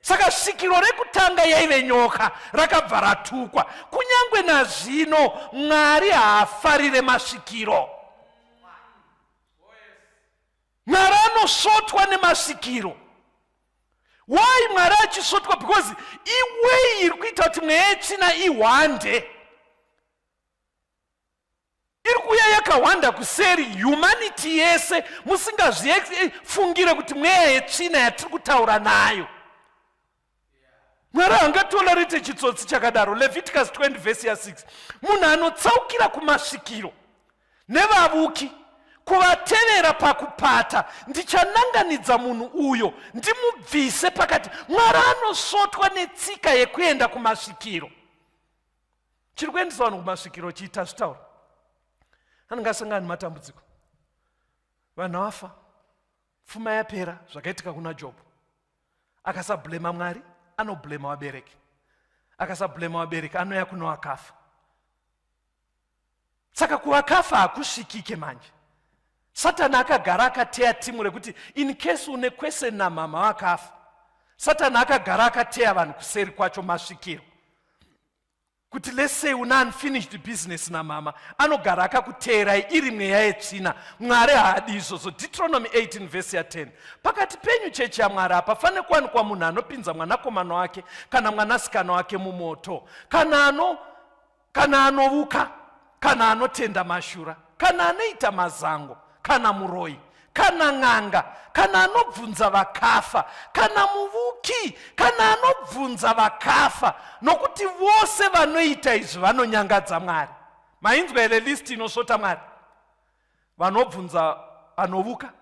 Saka svikiro rekutanga yaive nyoka rakabva ratukwa. Kunyange nazvino Mwari haafarire masvikiro. Mwari anosvotwa nemasvikiro. Why Mwari achisvotwa? Because iwei iri kuita kuti mweya yetsvina ihwande. Iri kuuya yakahwanda kuseri humanity yese musingazvifungire kuti mweya yetsvina yatiri kutaura nayo. Mwari haangatolerate chitsotsi chakadaro. Leviticus 20 vhesi ya 6. Munhu anotsaukira kumasvikiro nevavuki kuvatevera pakupata, ndichananganidza munhu uyo ndimubvise pakati. Mwari anosvotwa netsika yekuenda kumasvikiro. Chiri kuendesa vanhu kumasvikiro chiita zvitaura. Anenge asangana nematambudziko, vanhu vafa, pfuma yapera, zvakaitika kuna Jobho. Akasablema Mwari, anoblema vabereki. Akasablema vabereki, anouya kuno akafa. Saka kuvakafa hakusvikike manje. Satani akagara akateya timu rekuti in case une question namama vakafa, Satani akagara akateya vanhu kuseri kwacho masvikiro. Kuti let's say una unfinished business namama, anogara akakuteerai iri mweya yetsvina. Mwari haadi izvozvo. Deuteronomy 18 verse ya 10. Pakati penyu chechi yaMwari hapafanire kuwanikwa munhu anopinza mwanakomana wake kana mwanasikana wake mumoto, kana ano kana anovuka, kana anotenda mashura, kana anoita mazango, kana muroyi, kana n'anga, kana anobvunza vakafa, kana muvuki, kana anobvunza vakafa, nokuti vose vanoita izvi vanonyangadza Mwari. Mainzwa here list inosvota Mwari? Vanobvunza anovuka.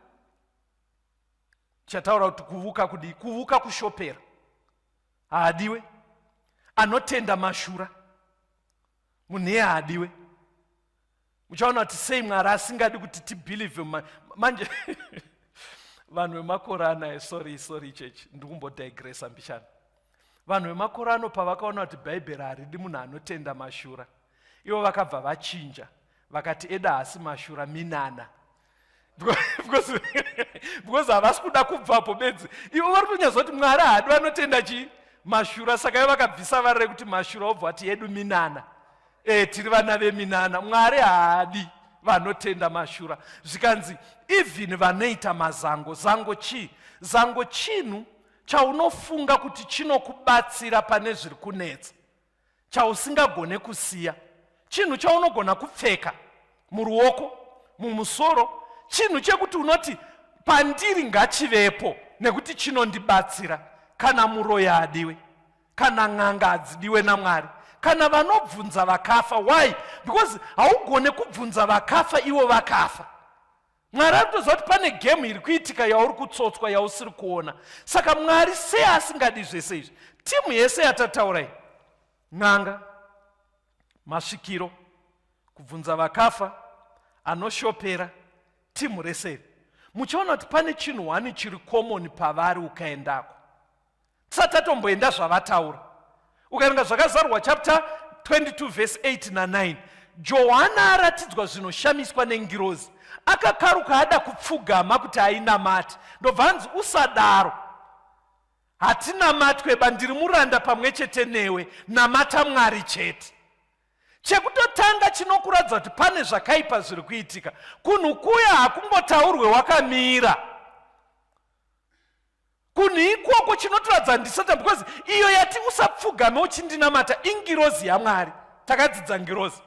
Tichataura kuti kuvuka kudii? Kuvuka kushopera. Haadiwe. Anotenda mashura. Munhu iye haadiwe. Muchaona kuti sei Mwari asingadi kuti tibelieve manje. Vanhu vemakore anaya, sorry, sorry church, ndikumbodigressa mbichana. Vanhu vemakore ano pavakaona kuti Bhaibheri haridi munhu anotenda mashura, ivo vakabva vachinja vakati eda haasi mashura, minana. Because havasi kuda kubvapo bedzi. Ivo vari kunyatsoziva kuti Mwari haadi vanotenda chii? Mashura. Saka ivo vakabvisa vara rekuti mashura, vobva vati yedu minana. Tiri vana veminana. Mwari haadi vanotenda mashura. Zvikanzi even vanoita mazango. Zango chii? Zango chinhu chaunofunga kuti chinokubatsira pane zviri kunetsa, chausingagone kusiya. Chinhu chaunogona kupfeka muruoko, mumusoro, chinhu chekuti unoti pandiri ngachivepo nekuti chinondibatsira. Kana muroyi haadiwe, kana n'anga hadzidiwe naMwari, kana vanobvunza vakafa. Why? Because haugone kubvunza vakafa ivo vakafa. Mwari ari kutoziva kuti pane gemu iri kuitika yauri kutsotswa yausiri kuona. Saka Mwari sei asingadi zvese izvi? Timu yese yatataura iyi, n'anga, masvikiro, kubvunza vakafa, anoshopera, timu rese iri, muchaona kuti pane chinhu hwani chiri common pavari ukaendako. Tisati tatomboenda zvavataura, ukaerenga zvakazarurwa chapter 22 verse 8 na 9, Johana aratidzwa zvinoshamiswa nengirozi, akakaruka ada kupfugama kuti ainamate, ndobva anzi usadaro, hatinamatwe ba, ndiri muranda pamwe chete newe, namata Mwari chete. Chekutotanga chinokuratidza kuti pane zvakaipa zviri kuitika, kunhu kuya hakungotaurwe wakamira. Kunhu ikoko chinotoratidza ndisatan, because iyo yati usapfugame uchindinamata ingirozi yaMwari. Takadzidza ngirozi.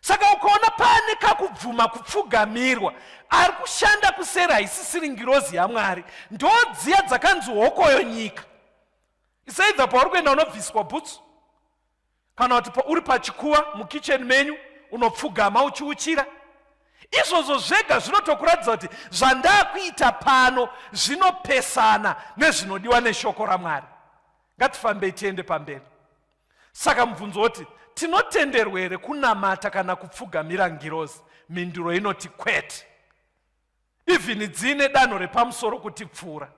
Saka ukaona pane kakubvuma kupfugamirwa, ari kushanda kuseri haisisiri ngirozi yaMwari, ndodziya dzakanzi hokoyo nyika. Isaidha pauri kuenda unobviswa bhutsu, kana kuti uri pachikuva mukitchen menyu unopfugama uchiuchira. Izvozvo zvega zvinotokuratidza kuti zvandakuita pano zvinopesana nezvinodiwa neshoko raMwari. Ngatifambei tiende pamberi. Saka mubvunzo woti, tinotenderwa here kunamata kana kupfugamira ngirozi? Mhinduro inoti kwete. Even dziine danho repamusoro kutipfuura.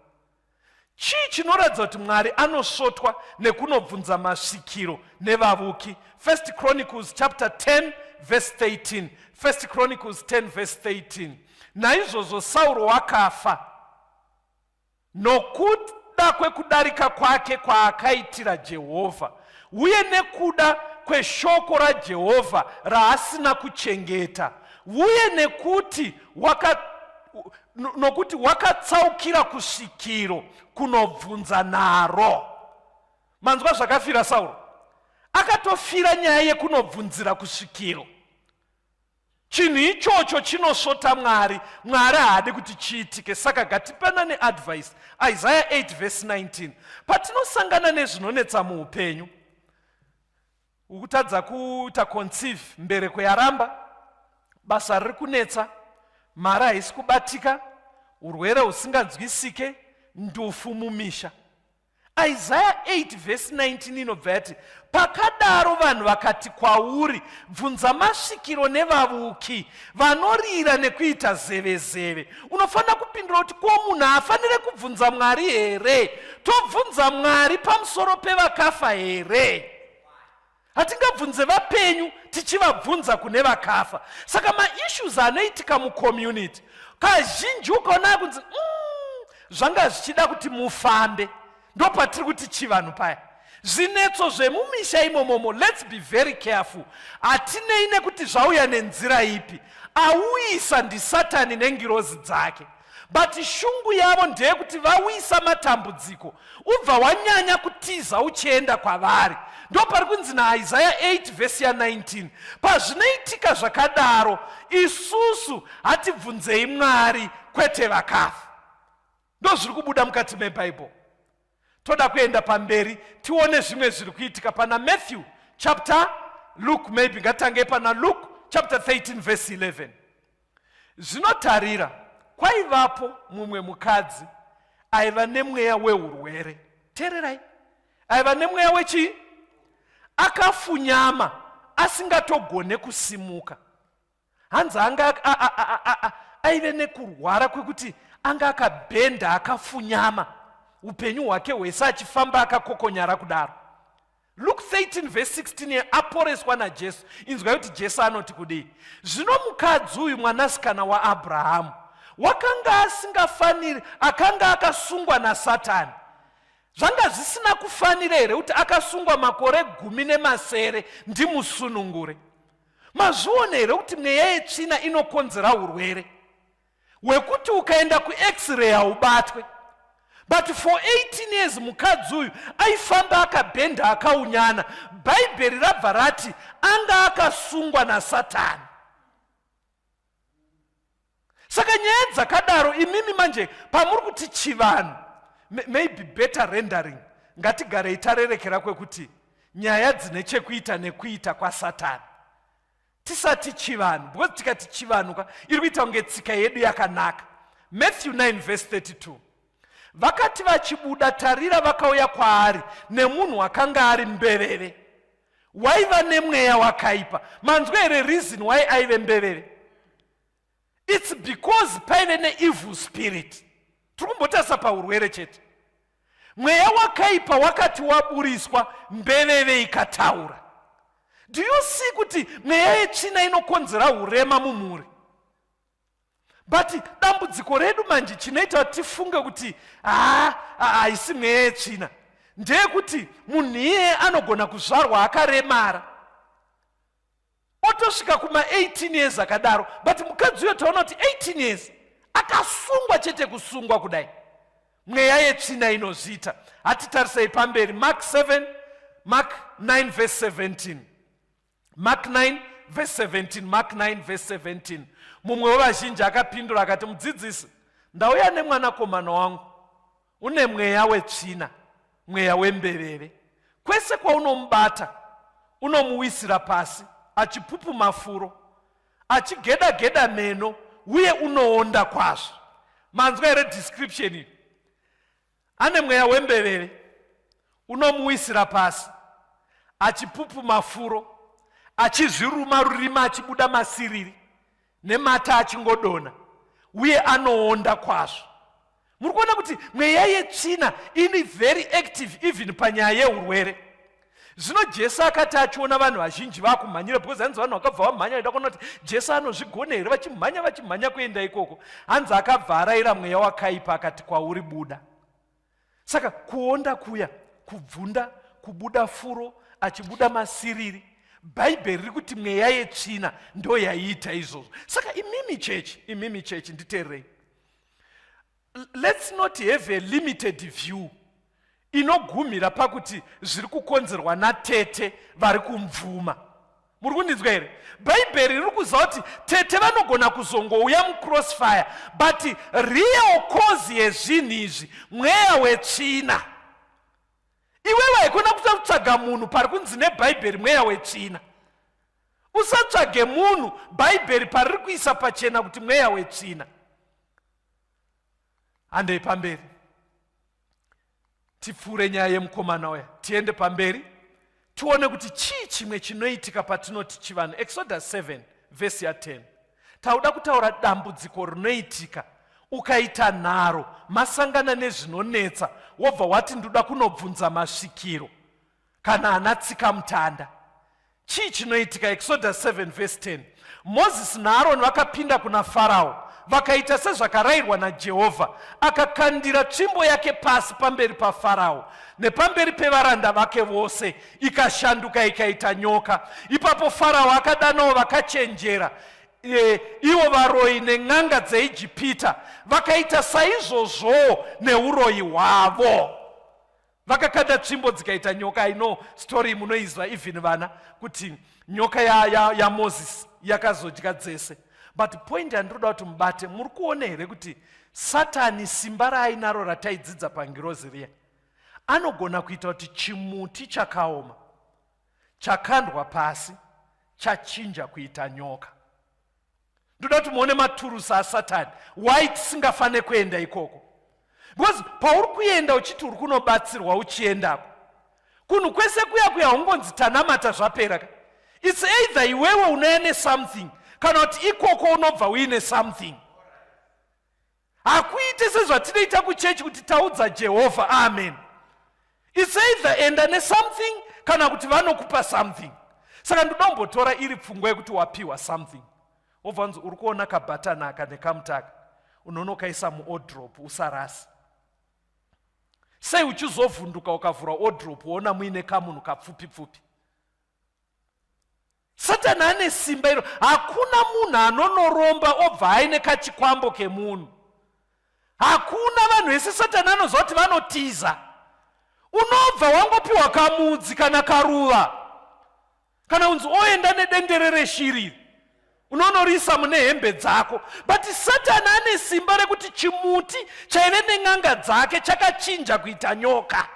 Chii chinoratidza kuti Mwari anosvotwa nekunobvunza masvikiro nevavuki? First Chronicles chapter 10 verse 13. First Chronicles 10 verse 13. Naizvozvo Sauro wakafa nokuda kwekudarika kwake kwaakaitira Jehovha uye nekuda kweshoko raJehovha raasina kuchengeta uye nekuti waka nokuti wakatsaukira kusvikiro kunobvunza naro. Manzwa zvakafira Sauro? Akatofira nyaya yekunobvunzira kusvikiro. Chinhu ichocho chinosvota Mwari. Mwari haadi kuti chiitike. Saka gatipanane advice. Isaiah 8 verse 19. Patinosangana nezvinonetsa muupenyu, ukutadza kuita conceive, mbereko yaramba, basa riri kunetsa, mari haisi kubatika, urwere husinganzwisike, ndufu mumisha. Isaya 8 vhesi 19 inobva yati, Pakadaro vanhu vakati kwauri, Bvunza masvikiro nevavuki vanorira nekuita zevezeve. Unofanira kupindura kuti, Ko munhu haafanire kubvunza Mwari here? Tobvunza Mwari pamusoro pevakafa here? Hatingabvunze vapenyu tichivabvunza kune vakafa. Saka maissues anoitika mucommunity kazhinji ukaona akunzi zvanga zvichida kuti mufambe, ndopatiri kuti chivanhu paya. Zvinetso zvemumisha imomomo, let's be very careful. Hatinei nekuti zvauya nenzira ipi, auyisa ndisatani nengirozi dzake, but shungu yavo ndeyekuti vawisa matambudziko, ubva wanyanya kutiza uchienda kwavari. Ndopari kunzi naIsaya 8 vhesi ya19, pazvinoitika zvakadaro isusu hatibvunzei Mwari kwete vakafa. Ndozviri kubuda mukati meBhaibheri. Toda kuenda pamberi tione zvimwe zviri kuitika pana Matthew chapter Luke, maybe ngatange pana Luke chapter 13 verse 11. Zvinotarira, kwaivapo mumwe mukadzi aiva nemweya weurwere. Teererai, aiva nemweya wechii? Akafunyama asingatogone kusimuka. Hanzi anga aive nekurwara kwekuti anga akabhenda akafunyama upenyu hwake hwese achifamba akakokonyara kudaro. Luke 13 verse 16 aporeswa naJesu. Inzwai kuti Jesu anoti kudii. Zvino mukadzi uyu mwanasikana waAbrahamu wakanga asingafaniri, akanga akasungwa naSatani. Zvanga zvisina kufanira here kuti akasungwa makore 17 ndimusunungure? Mazviona here kuti mweya yetsvina inokonzera urwere hwekuti ukaenda kuX-ray haubatwe? But for 18 years mukadzi uyu aifamba akabhenda akaunyana. Bhaibheri rabva rati anga akasungwa naSatani. Saka nyaya dzakadaro imimi manje pamuri kuti chivanhu, maybe better rendering, ngatigarei tarerekera kwekuti nyaya dzine chekuita nekuita kwaSatani. Tisati chivanhu, because tikati chivanhu ka iri kuita kunge tsika yedu yakanaka. Matthew 9 verse 32. Vakati vachibuda, tarira, vakauya kwaari nemunhu akanga ari mbeveve, waiva nemweya wakaipa. Manzwa here reason why aive mbeveve? It's because paive neevil spirit. Tiri kumbotarisa paurwere chete. Mweya wakaipa wakati waburiswa, mbeveve ikataura. Do you see kuti mweya yetsvina inokonzera urema mumhuri? But dambudziko redu manje chinoita kuti tifunge kuti haisi mweya yetsvina ndeyekuti munhu iyeye anogona kuzvarwa akaremara otosvika kuma 18 years akadaro, but mukadzi uyo taona kuti 18 years akasungwa chete, kusungwa kudai. Mweya yetsvina inozviita. Hatitarisei pamberi. Mark 7, Mark 9 verse 17. Mark 9 verse 17. Mark 9 verse 17. Mumwe wevazhinji akapindura akati, mudzidzisi, ndauya nemwanakomana wangu une mweya wetsvina, mweya wembeveve. Kwese kwaunomubata unomuwisira pasi achipupuma furo. Achigeda geda meno uye unoonda kwazvo. Manzwa here description iyi? Ane mweya wembeveve unomuwisira pasi achipupuma furo achizviruma rurimi achibuda masiriri nemata achingodona uye anoonda kwazvo. Muri kuona kuti mweya yetsvina ini very active even panyaya yeurwere. Zvino Jesu akati achiona vanhu vazhinji vakumhanyira, because hanzi vanhu vakabva vamhanya vaida kuona kuti Jesu anozvigona here, vachimhanya vachimhanya kuenda ikoko. Hanzi akabva arayira mweya wakaipa akati kwauri buda. Saka kuonda kuya, kubvunda, kubuda furo, achibuda masiriri, Bhaibheri riri kuti mweya yetsvina ndo yaiita izvozvo. Saka imimi chechi, imimi chechi nditeererei. Let's not have a limited view inogumira pakuti zviri kukonzerwa natete vari kumvuma. Muri kundinzwa here? Bhaibheri riri kuziva kuti tete vanogona kuzongouya mucrossfire, but real cause yezvinhu izvi mweya wetsvina. Iwewe haikona kuta kutsvaga munhu pari kunzi nebhaibheri mweya wetsvina. Usatsvage munhu bhaibheri pariri kuisa pachena kuti mweya wetsvina. Handei pamberi, tipfuure nyaya yemukomana uya, tiende pamberi tione kuti chii chimwe chinoitika patinoti chivanhu. Exodus 7 vhesi ya 10. Tauda kutaura dambudziko rinoitika ukaita nharo, masangana nezvinonetsa, wobva wati ndoda kunobvunza masvikiro kana ana tsikamutanda. Chii chinoitika? Exodus 7 vhesi 10. Mozisi naAroni vakapinda kuna Farao, vakaita sezvakarayirwa naJehovha. Akakandira tsvimbo yake pasi pamberi paFarao nepamberi pevaranda vake vose, ikashanduka ikaita nyoka. Ipapo Farao akadanawo vakachenjera, ivo varoyi nen'anga dzeIjipita, vakaita saizvozvowo neuroyi hwavo. Vakakanda tsvimbo dzikaita nyoka. I know story munoizwa even vana kuti nyoka yaMoses ya, ya yakazodya dzese. But point yandinoda kuti mubate, muri kuona here kuti Satani simba raainaro rataidzidza pangirozi riya anogona kuita kuti chimuti chakaoma chakandwa pasi chachinja kuita nyoka. Ndoda kuti muone maturusi aSatani, why tisingafane kuenda ikoko. Because pauri kuenda uchiti uri kunobatsirwa uchiendako kunhu kwese kuya kuya ungonzi tanamata zvapera ka. It's either iwewe unouya nesomething kana kuti ikoko unobva uine something. Hakuite sezvatinoita kuchechi kuti taudza Jehovha amen. It's either enda nesomething kana kuti vanokupa something. Saka ndodombotora iri pfungwa yekuti wapiwa something, wobva unzi uri kuona kabhatani aka nekamutaka, unonokaisa muodrop usarasi. Sei uchizovhunduka ukavhura odrop woona muine kamunhu kapfupi pfupi? Satani ane simba iro. Hakuna munhu anonoromba obva aine kachikwambo kemunhu. Hakuna. Vanhu vese Satani anoziva kuti vanotiza. Unobva wangopiwa kamudzi kana karuva, kana unzi oenda nedendere reshiri, unonorisa mune hembe dzako. But Satani ane simba rekuti chimuti chaive nen'anga dzake chakachinja kuita nyoka.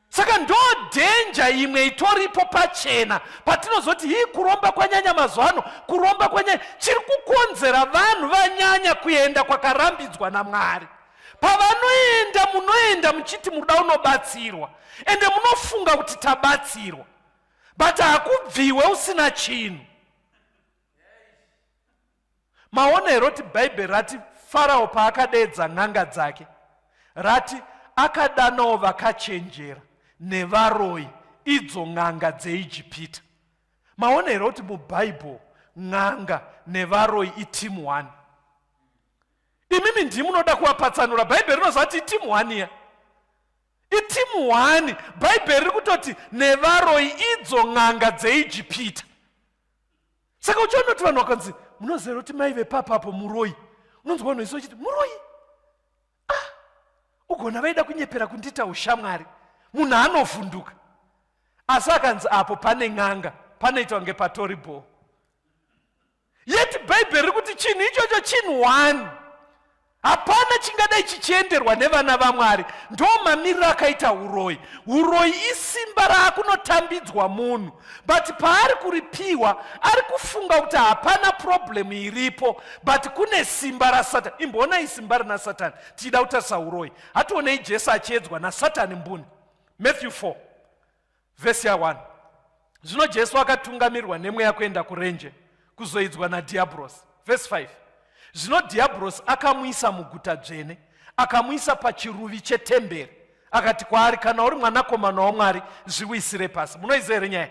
Saka ndo dhenja imwe itoripo pachena patinozoti hii kuromba kwanyanya mazuva ano, kuromba kwanyanya. Chiri kukonzera vanhu vanyanya kuenda kwakarambidzwa naMwari. Pavanoenda munoenda muchiti munoda unobatsirwa, ende munofunga kuti tabatsirwa, but hakubviwe usina chinhu. Maona here kuti Bhaibheri rati Farao paakadeedza n'anga dzake, rati akadanawo vakachenjera nevaroyi, idzo n'anga dzeIjipita. Maona here kuti muBhaibheri n'anga nevaroyi iteam one? Imimi ndimi munoda kuvapatsanura. Bhaibheri rinoziva kuti iteam one iya. Iteam one. Bhaibheri riri kutoti nevaroyi, idzo n'anga dzeIjipita. Saka uchiona kuti vanhu vakanzi munoziva kuti mai vepapapo muroyi, unonzwa vanhu vese vachiti muroyi. Ugona vaida kunyepera kundiita ushamwari. Munhu anovhunduka. Asi akanzi apo pane n'anga, panoitwa kunge patori bho. Yet Bhaibheri riri kuti chinhu ichocho chinhu one. Hapana chingadai chichienderwa nevana vaMwari. Ndo mamiriro akaita uroyi. Uroyi isimba raakunotambidzwa munhu, but paari kuripiwa ari kufunga kuti hapana problem iripo, but kune simba raSatani. Imboonai simba rina Satani tichida kutarisa uroyi. Hationei Jesu achiedzwa naSatani mbuni. Matthew 4 vhesi ya1. Zvino Jesu akatungamirwa nemweya kuenda kurenje kuzoidzwa nadhiabhorosi. Vhesi 5. Zvino dhiabhorosi akamuisa muguta dzvene, akamuisa pachiruvi chetemberi, akati kwaari, kana uri mwanakomana waMwari, zviwisire pasi. Munoiziva here nyaya?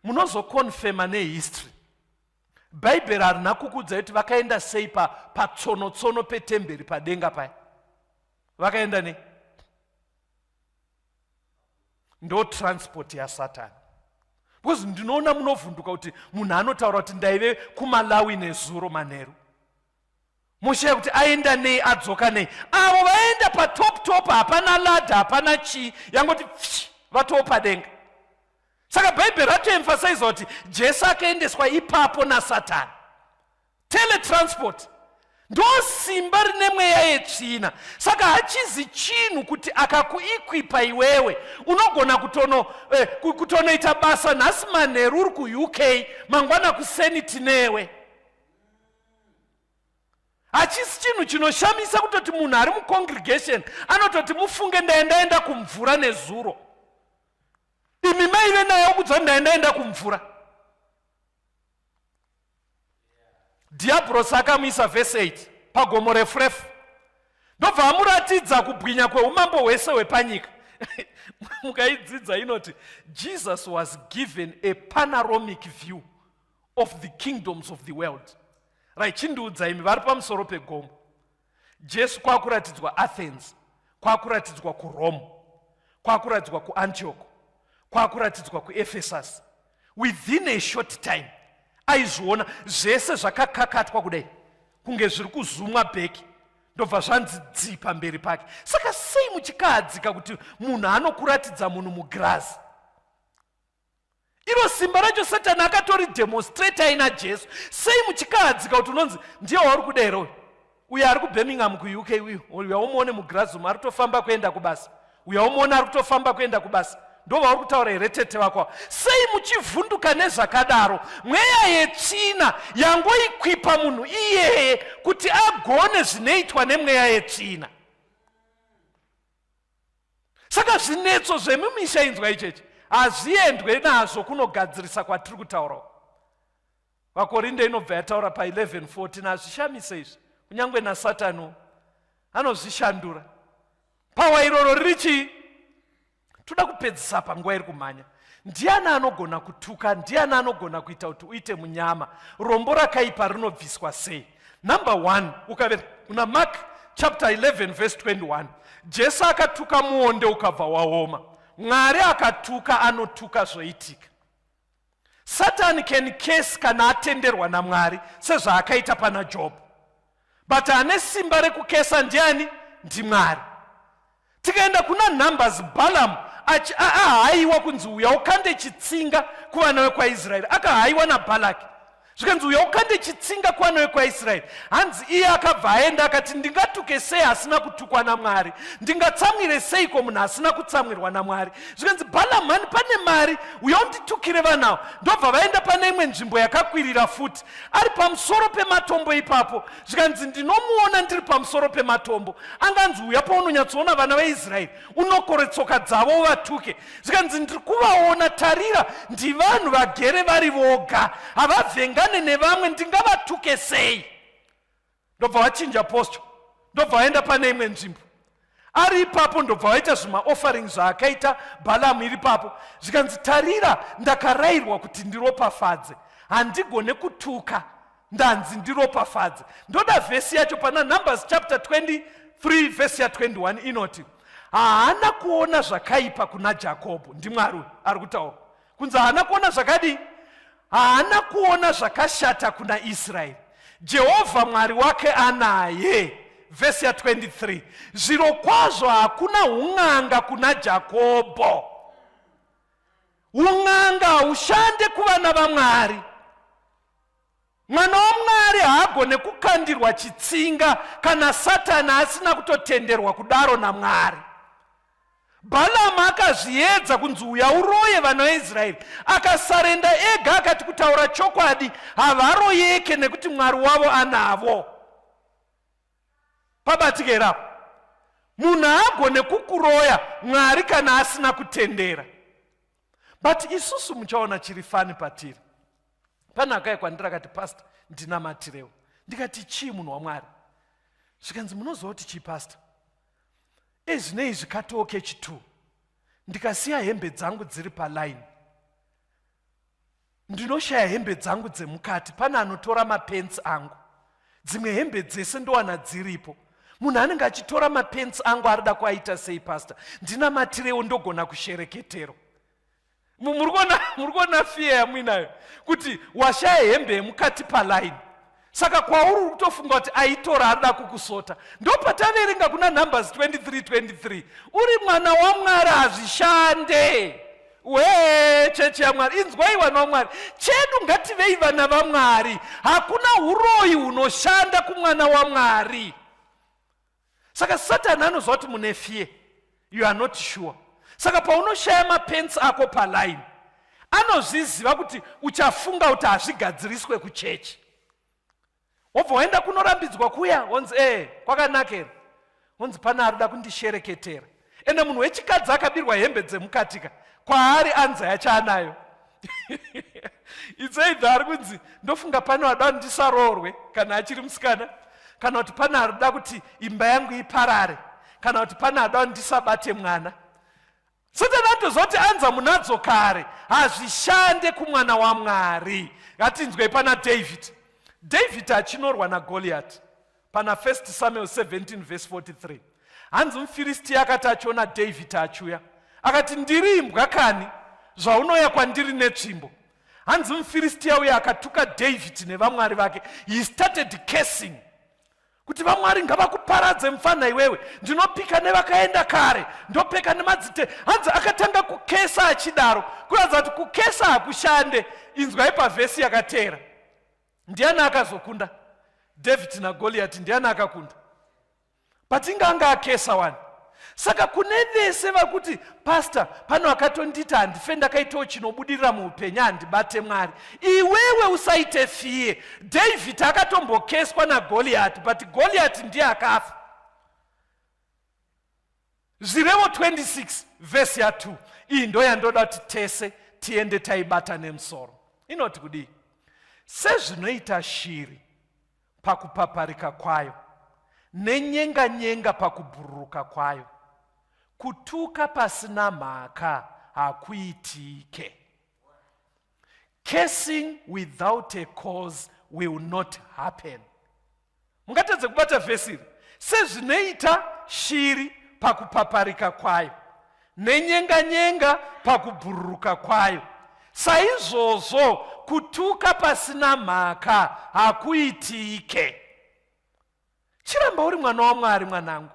Munozokonfema nehistory. Bhaibheri harina kukuudzai kuti vakaenda sei patsonotsono petemberi padenga paya. Vakaenda nei? Ndo transport yaSatani. Because ndinoona munovhunduka kuti munhu anotaura kuti ndaive kuMalawi nezuro manheru, moshaya kuti aenda nei, adzoka nei. Avo vaenda patop top, hapana ladha, hapana chii, yangoti pfi, vatoo padenga. Saka Bhaibheri ratoemphasiza kuti Jesu akaendeswa ipapo naSatani. Teletransport ndo simba rine mweya yetsvina. Saka hachizi chinhu kuti akakuikwipa iwewe unogona kutonoita basa nhasi manheru uri kuUK, mangwana kuseni tinewe. Hachisi chinhu chinoshamisa kutoti munhu ari mucongregation anototi mufunge ndaendaenda kumvura nezuro, imi maive naye okudza ndaendaenda kumvura. Dhiabhorosi akamuisa vhesi 8 pagomo refu refu, ndobva amuratidza kubwinya kweumambo hwese hwepanyika. Mukaidzidza inoti Jesus was given a panoramic view of the kingdoms of the world. Right, chindiudza imi vari pamusoro pegomo, Jesu kwakuratidzwa Athens, kwakuratidzwa kuRome, kwakuratidzwa kuAntioch, kwakuratidzwa kuEphesus. Within a short time aizviona zvese zvakakakatwa kudai kunge zviri kuzumwa bheki, ndobva zvanzi dzi pamberi pake. Saka sei muchikahadzika kuti munhu anokuratidza munhu mugirazi? Iro simba racho Satani akatori demonstrate aina Jesu. Sei muchikahadzika kuti unonzi ndiye wauri kuda here uyu? Uyo ari kuBirmingham kuUK uyu, uyo waumuone mugirazi umu ari kutofamba kuenda kubasa, uyo waumuona ari kutofamba kuenda kubasa, ndo vauri kutaura here tete vako? Sei muchivhunduka nezvakadaro? Mweya yetsvina yangoikwipa munhu iyeye kuti agone zvinoitwa nemweya yetsvina. Saka zvinetso zvemumisha, inzwa ichechi, hazviendwe nazvo kunogadzirisa kwatiri kutaurawo. VaKorinde inobva yataura pa11:14, hazvishamise izvi, kunyange naSatani anozvishandura. Pawa iroro riri chii? Toda kupedzisa panguva iri kumhanya. Ndiani anogona kutuka? Ndiani anogona kuita kuti uite munyama? Rombo rakaipa rinobviswa sei? Number 1, ukave kuna Mark chapter 11 verse 21, Jesu akatuka muonde ukabva waoma. Mwari akatuka, anotuka zvoitika. Satan can curse kana atenderwa naMwari, sezvaakaita pana Job, but ane simba rekukesa ndiani? NdiMwari. Tikaenda kuna Numbers, Balaam ahaiwa kunzi uya ukande chitsinga kuvana vekwaIsraeri, akahaiwa naBhalaki, zvikanzi uya ukande chitsinga kuvana vekwaIsraeri. Hanzi iye akabva aenda akati, ndingatuke sei asina kutukwa naMwari? Ndingatsamwire seiko munhu asina kutsamwirwa naMwari? Zvikanzi, Balaam, mhani, pane mari, uya unditukire vanavo. Ndobva vaenda pane imwe nzvimbo yakakwirira futi, ari pamusoro pematombo ipapo. Zvikanzi, ndinomuona ndiri pamusoro pematombo. Anganzi uya paunonyatsoona vana vaIsraeri, unokore tsoka dzavo uvatuke. Zvikanzi, ndiri kuvaona, tarira, ndivanhu vagere vari voga, havavhengane nevamwe, ndingavatuke sei? Ndobva vachinja posture, ndobva vaenda pane imwe nzvimbo. Ari ipapo ndobva vaita zvimaoffering zvaakaita Balamu iri papo. Zvikanzi, tarira, ndakarayirwa kuti ndiropafadze, handigone kutuka, ndanzi ndiropafadze. Ndoda vhesi yacho pana Numbers chapter 23 vhesi ya 21, inoti haana kuona zvakaipa kuna Jakobho. NdiMwari uyu ari kutaura kunzi haana kuona zvakadii? Haana kuona zvakashata kuna Israeri. Jehovha Mwari wake anaye. Vhesi ya 23, zvirokwazvo hakuna un'anga kuna Jakobho. Un'anga haushande kuvana vaMwari. Mwana waMwari haagone kukandirwa chitsinga kana Satani asina kutotenderwa kudaro naMwari. Balamu akazviedza kunzi uya uroye vana vaIsraeri, akasarenda ega akati kutaura chokwadi havaroyeke nekuti Mwari wavo anavo. Pabatike here apo? Munhu haagone kukuroya Mwari kana asina kutendera. But isusu muchaona chiri fani patiri. Pane akauya kwandiri akati pastor ndinamatirewo. Ndikati chii munhu waMwari? Zvikanzi munoziva kuti chii pastor? Ezvinei zvikatoo kechi2 ndikasiya hembe dzangu dziri paline ndinoshaya hembe dzangu dzemukati pane anotora mapents angu dzimwe hembe dzese ndowana dziripo munhu anenge achitora mapents angu arida kuaita sei pastor ndinamatirewo ndogona kushereketerwa muri kuona fiya yamuinayo kuti washaya hembe yemukati paline saka kwauri uri kutofunga kuti aitora arida kukusota ndopataverenga kuna Numbers 23 23 uri mwana waMwari hazvishande we chechi yaMwari inzwai vana vaMwari chedu ngativei vana vaMwari hakuna uroyi hunoshanda kumwana waMwari saka Satani anoziva kuti mune fear, you are not sure. Saka paunoshaya mapents ako paline anozviziva kuti uchafunga kuti hazvigadziriswe kuchechi wobva waenda kunorambidzwa kuya wonzi ee kwakanaka here wonzi pane arida kundishereketera ende munhu wechikadzi akabirwa hembe dzemukatika kwaari anza yacho anayo. It's either ari kunzi ndofunga pane wada ndisaroorwe kana achiri musikana, kana kuti pane arida kuti imba yangu iparare, kana kuti pane ada ndisabate mwana. Satani anotoziva kuti anza munadzo kare hazvishande kumwana waMwari. Ngatinzwei pana David. David achinorwa naGoliath pana 1 Samuel 17 verse 43. Hanzi muFiristiya akati achiona David achiuya akati, ndiri imbwa kani zvaunoya kwandiri netsvimbo? Hanzi muFiristiya uya akatuka David nevamwari vake. He started cursing kuti vamwari ngavakuparadze mufana iwewe, ndinopika nevakaenda kare, ndopeka nemadzite. Hanzi akatanga kukesa achidaro, kuratidza kuti kukesa hakushande. Inzwai pavhesi yakateera, ndiani akazokunda? David naGoliath, ndiani akakunda? But anga akesa wani. Saka kune vese vakuti pastor pano akatonditi handife ndakaitawo chinobudirira muupenyu, handibate Mwari, iwewe usaite fear. David akatombokeswa naGoliath, but Goliath ndiye akafa. Zvirevo 26 vhesi ya2, iyi ndo yandoda kuti tese tiende taibata nemusoro. Inoti kudii? Sezvinoita shiri pakupaparika kwayo, nenyenga-nyenga pakubhururuka kwayo, kutuka pasina mhaka hakuitike. Cursing without a cause will not happen. Mungatadze kubata vhesi iri. Sezvinoita shiri pakupaparika kwayo, nenyenga-nyenga pakubhururuka kwayo, saizvozvo kutuka pasina mhaka hakuitike. Chiramba uri mwana waMwari, mwanangu.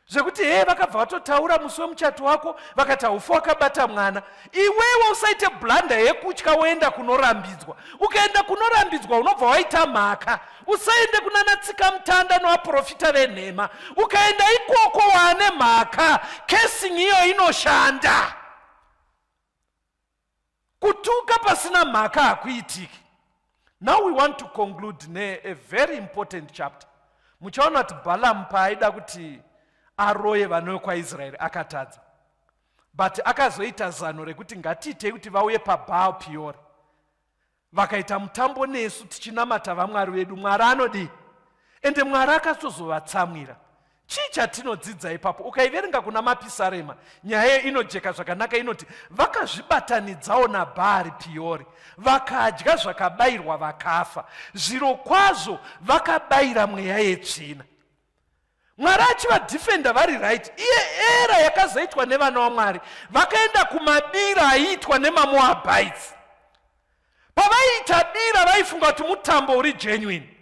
Zvekuti hee vakabva vatotaura musi wemuchato wako vakati haufi wakabata mwana, iwewe usaite blunder yekutya woenda kunorambidzwa. Ukaenda kunorambidzwa unobva waita mhaka. Usaende kunana tsika mutanda novaprofita venhema. Ukaenda ikoko waane mhaka, cursing iyo inoshanda. Kutuka pasina mhaka hakuitiki. Now we want to conclude ne a very important chapter. Muchaona kuti Balaam paaida kuti aroye vana vekwaIsraeri akatadza, but akazoita zano rekuti ngatiitei kuti vauye paBaal Peori, vakaita mutambo nesu tichinamata vamwari vedu. Mwari anodii? Ende Mwari akatozovatsamwira. Chii chatinodzidza ipapo? Ukaiverenga kuna Mapisarema, nyaya inojeka zvakanaka. Inoti vakazvibatanidzawo naBhaari Piyori, vakadya zvakabayirwa vakafa. Zviro kwazvo vakabayira mweya yetsvina. Mwari achivadhifenda vari right. Iye era yakazoitwa nevana vaMwari, vakaenda kumabira aiitwa nemaMoabites. Pavaiita bira vaifunga kuti mutambo uri genuine,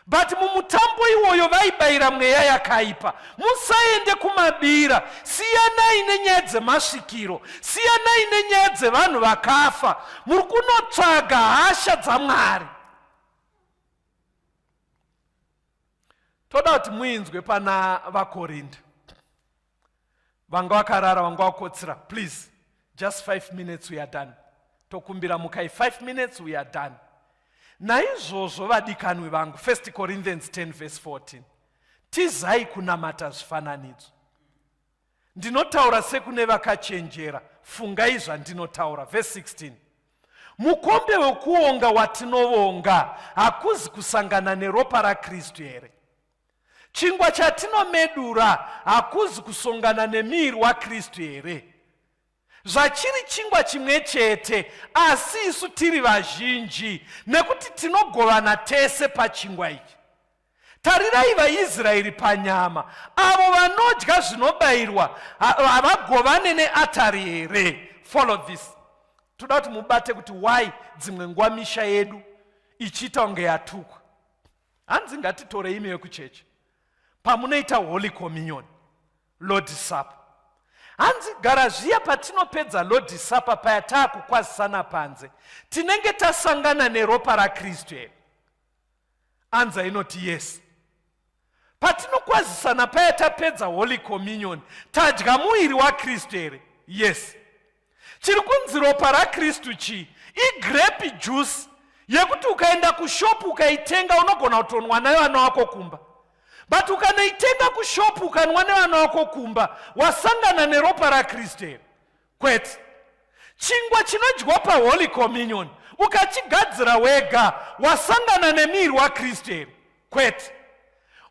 but mumutambo iwoyo vaibayira mweya yakaipa. Musaende kumabira, siyanai nenyaya dzemasvikiro, siyanai nenyaya dzevanhu vakafa. Muri kunotsvaga hasha dzaMwari. Toda kuti muinzwe pana vaKorinda. Vanga vakarara, vanga vakotsira, please, just 5 minutes we are done. Tokumbira mukai 5 minutes we are done. Naizvozvo vadikanwi vangu, 1 Corinthians 10 verse 14. Tizai kunamata zvifananidzo. Ndinotaura sekune vakachenjera, fungai zvandinotaura. Verse 16. Mukombe wekuonga watinovonga hakuzi kusangana neropa raKristu here? Chingwa chatinomedura hakuzi kusongana nemiviri waKristu here? Zvachiri chingwa chimwe chete, asi isu tiri vazhinji, nekuti tinogovana tese pachingwa ichi. Tarirai vaIsraeri panyama, avo vanodya zvinobayirwa havagovane neatari here? Follow this. Toda kuti mubate kuti why dzimwe nguva misha yedu ichiita kunge yatukwa. Hanzi ngatitorei imi vekuchechi pamunoita Holy Communion, Lord's Supper. Hanzi gara zviya patinopedza Lord's Supper paya taakukwazisana panze, tinenge tasangana neropa raKristu here? Anza inoti yes. Patinokwazisana paya tapedza Holy Communion, tadya muviri waKristu here? Yes. Chiri kunzi ropa raKristu chii? Igrape juice yekuti ukaenda kushopu ukaitenga unogona kutonwa nayo vana wako kumba. But ukanoitenga kushopu ukanwa nevana wako kumba, wasangana neropa raKristu here? Kwete. Chingwa chinodyiwa paHoly Communion ukachigadzira wega, wasangana nemuviri waKristu here? Kwete.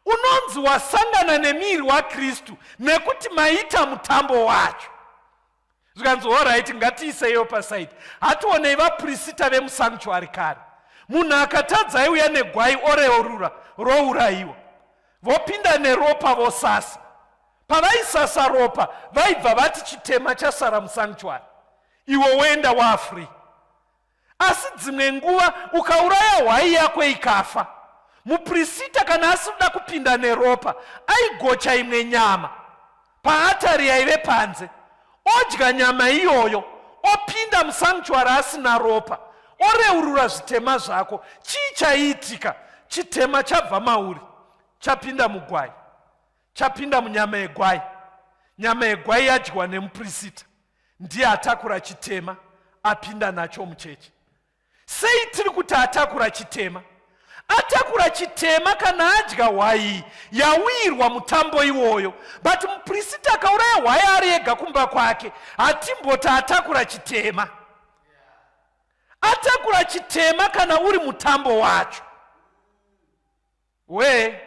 Unonzi wasangana nemuviri waKristu nekuti maita mutambo wacho. Zvikanzi alright, ngatiiseiyo pasaidi. Hationei vaprisita vemusanctuary kare. Munhu akatadza aiuya negwai oreurura, rourayiwa. Vopinda neropa vosasa. Pavaisasa ropa vaibva vati chitema chasara musanctuary, iwe woenda wafree. Asi dzimwe nguva ukauraya hwai yako ikafa, muprisita kana asikuda kupinda neropa aigocha imwe nyama paatari yaive panze, odya nyama iyoyo, opinda musanctuary asina ropa, oreurura zvitema zvako. Chii chaiitika? Chitema chabva mauri chapinda mugwai, chapinda munyama yegwai. Nyama yegwai yadyiwa nemuprisita, ndiye atakura chitema apinda nacho muchechi. Sei tiri kuti atakura chitema? Atakura chitema kana adya hwai yawirwa mutambo iwoyo. But muprisita akauraya hwai ari ega kumba kwake, hatimboti atakura chitema. Atakura chitema kana uri mutambo wacho. We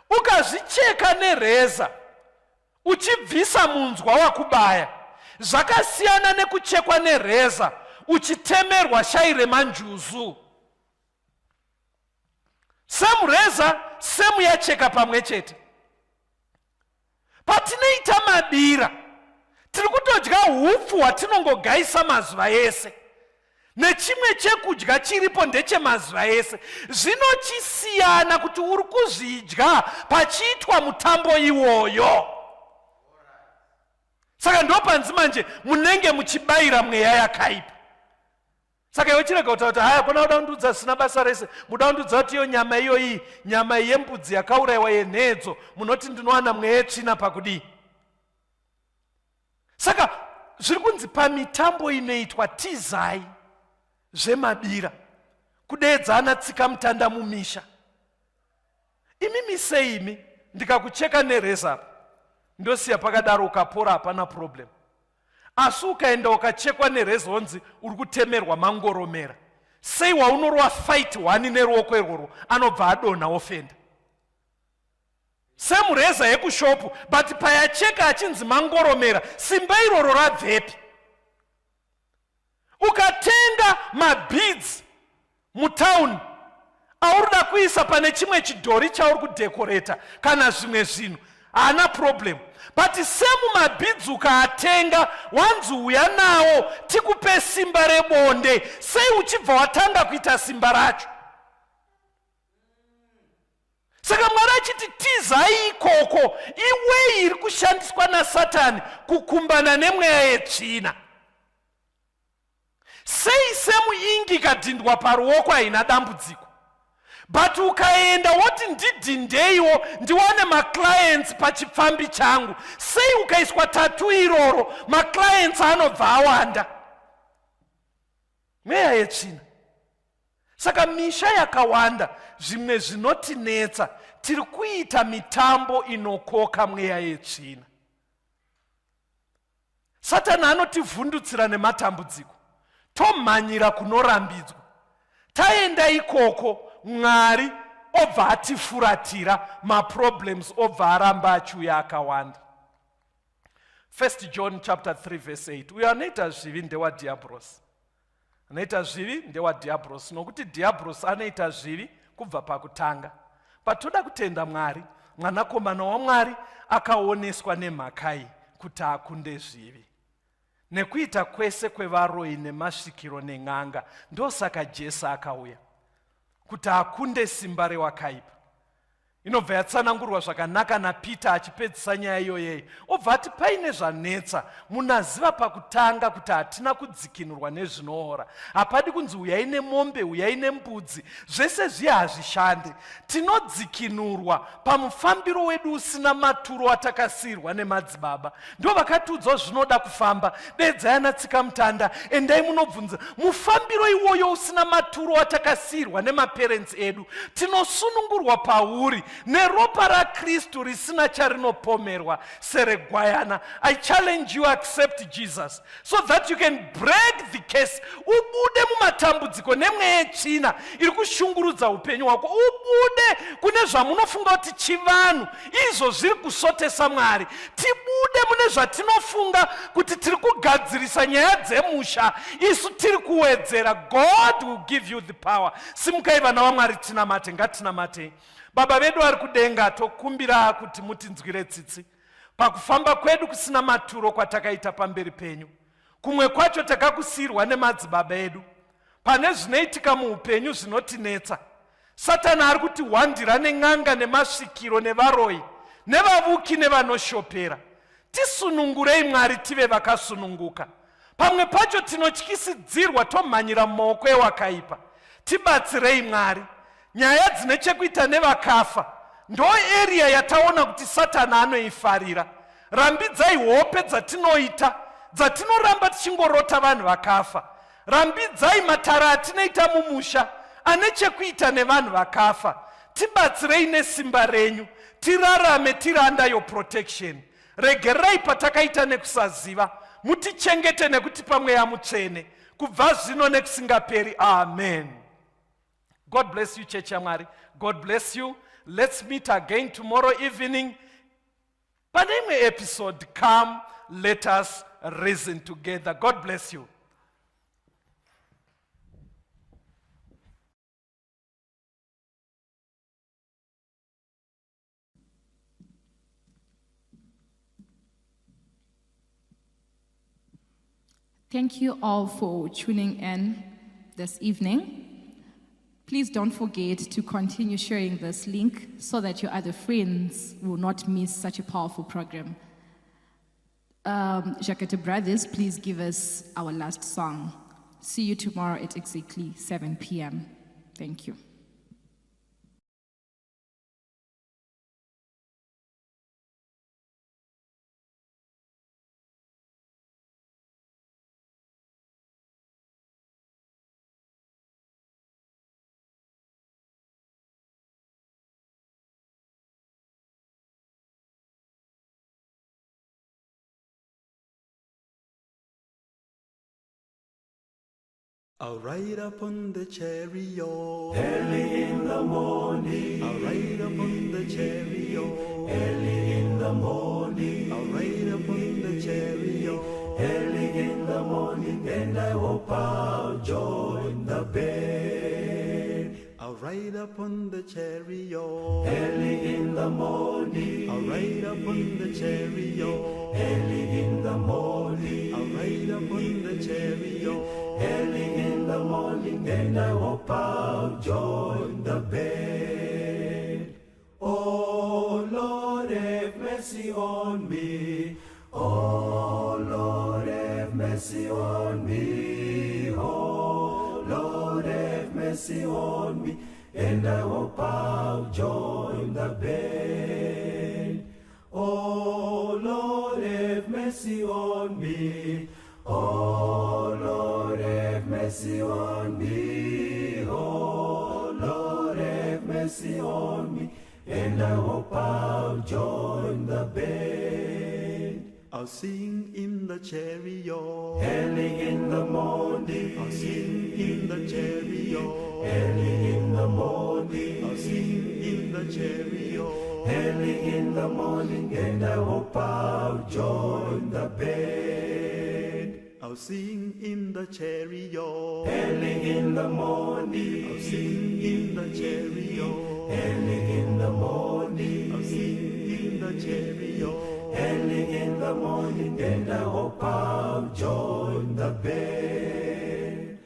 ukazvicheka nereza uchibvisa munzwa wakubaya, zvakasiyana nekuchekwa nereza uchitemerwa shai remanjuzu. Same reza, same yacheka pamwe chete. Patinoita mabira tiri kutodya hupfu hwatinongogaisa mazuva ese, nechimwe chekudya chiripo ndechemazuva ese. Zvinochisiyana kuti uri kuzvidya pachiitwa mutambo iwoyo. Saka ndopanzi manje munenge muchibayira mweya yakaipa. Saka iwe chirega kutaura kuti haya, kona kuda kundiudza zvisina basa rese, muda kundiudza kuti iyo nyama iyoyi, nyama yembudzi yakaurayiwa yenhedzo, munoti ndinowana mweya yetsvina pakudii? Saka zviri kunzi pamitambo inoitwa tizai zvemabira, kudeedzana tsika mutanda mumisha. Imimi sei imi ndikakucheka nereza apa ndosiya pakadaro, ukapora hapana problem. Asi ukaenda ukachekwa nereza onzi uri kutemerwa mangoromera, sei waunorwa fight one neruoko irworwo anobva adonha ofenda. Same reza yekushopu, but payacheka achinzi mangoromera, simba iroro rabvepi? Ukatenga mabeads mutown auri kuisa pane chimwe chidhori chauri kudhekoreta kana zvimwe zvinhu, haana problem. But same mabeads ukaatenga wanzi uya nawo tikupe simba rebonde, sei uchibva watanga kuita simba racho? Saka Mwari achiti tizai ikoko, iwei iri kushandiswa naSatani kukumbana nemweya yetsvina. Sei same ingi ikadhindwa paruoko haina dambudziko? But ukaenda woti ndidhindeiwo ndiwane maclients pachipfambi changu, sei ukaiswa tatu iroro maclients anobva awanda? Mweya yetsvina. Saka misha yakawanda, zvimwe zvinotinetsa, tiri kuita mitambo inokoka mweya yetsvina. Satani anotivhundutsira nematambudziko, tomhanyira kunorambidzwa. Taenda ikoko, Mwari obva atifuratira, maproblems obva aramba achiuya akawanda. 1 John chapter 3 verse 8, uyo anoita zvivi ndewadhiabhorosi. Anoita zvivi ndewadhiabhorosi, nokuti dhiabhorosi anoita zvivi kubva pakutanga. Patoda kutenda Mwari, mwanakomana waMwari akaoneswa nemhakai kuti akunde zvivi nekuita kwese kwevaroyi nemasvikiro nen'anga. Ndosaka Jesu akauya kuti akunde simba rewakaipa. Inobva yatsanangurwa zvakanaka naPeter achipedzisa nyaya iyoyeyo, obva ati paine zvanetsa, munaziva pakutanga kuti hatina kudzikinurwa nezvinoora. Hapadi kunzi huyai nemombe, huyai nembudzi, zvese zviya hazvishande. Tinodzikinurwa pamufambiro wedu usina maturo watakasiirwa nemadzibaba. Ndo vakatiudzawo zvinoda kufamba, dedzai ana tsikamutanda, endai munobvunza. Mufambiro iwoyo usina maturo watakasiirwa nemaparents edu, tinosunungurwa pauri neropa raKristu risina charinopomerwa seregwayana. I challenge you, accept Jesus so that you can break the case, ubude mumatambudziko nemweya yetsvina iri kushungurudza upenyu hwako, ubude kune zvamunofunga kuti chivanhu, izvo zviri kusotesa Mwari. Tibude mune zvatinofunga kuti tiri kugadzirisa nyaya dzemusha, isu tiri kuwedzera. God will give you the power. Simukai vana vaMwari, tinamate. Ngatinamatei. Baba vedu vari kudenga, tokumbira kuti mutinzwire tsitsi pakufamba kwedu kusina maturo kwatakaita pamberi penyu. Kumwe kwacho takakusiyirwa nemadzibaba edu. Pane zvinoitika muupenyu zvinotinetsa. Satani ari kutihwandira nen'anga nemasvikiro nevaroyi nevavuki nevanoshopera. Tisunungurei Mwari, tive vakasununguka. Pamwe pacho tinotyisidzirwa tomhanyira mumaoko ewakaipa. Tibatsirei Mwari. Nyaya dzine chekuita nevakafa ndo area yataona kuti Satani anoifarira. Rambidzai hope dzatinoita dzatinoramba tichingorota vanhu vakafa. Rambidzai matara atinoita mumusha ane chekuita nevanhu vakafa. Tibatsirei nesimba renyu tirarame tiri under your protection. Regererai patakaita nekusaziva, mutichengete nekutipa Mweya Mutsvene kubva zvino nekusingaperi. Amen. God bless you, Church yaMwari. God bless you. Let's meet again tomorrow evening. Pane imwe episode, come, let us reason together. God bless you. Thank you all for tuning in this evening. Please don't forget to continue sharing this link so that your other friends will not miss such a powerful program. Zhakata Brothers, please give us our last song. See you tomorrow at exactly 7 p.m. Thank you. I'll ride upon the chariot early in the morning. I'll ride upon the chariot early in the morning. I'll ride upon the chariot early in the morning, and I hope I'll join the band. I'll ride upon the chariot early in the morning. I'll ride upon the chariot early in the morning. I'll ride upon the chariot early in the morning, and I hope I'll join the band. Oh Lord, have mercy on me. Oh Lord, have mercy on me. Oh Lord, have mercy on me. And I hope I'll join the band. Oh Lord, have mercy on me. Oh Lord, have mercy on me. Oh Lord, have mercy on me. And I hope I'll join the band. I'll sing in the chariot. Early in the morning. I'll sing in the chariot. Early in the morning. I'll sing in the chariot. Early in the morning, and I hope I'll join the band. I'll sing in the chariot. Early in the morning. I'll sing in the chariot. Early in the morning. I'll sing in the chariot. Early in the morning, and I hope I'll join the band.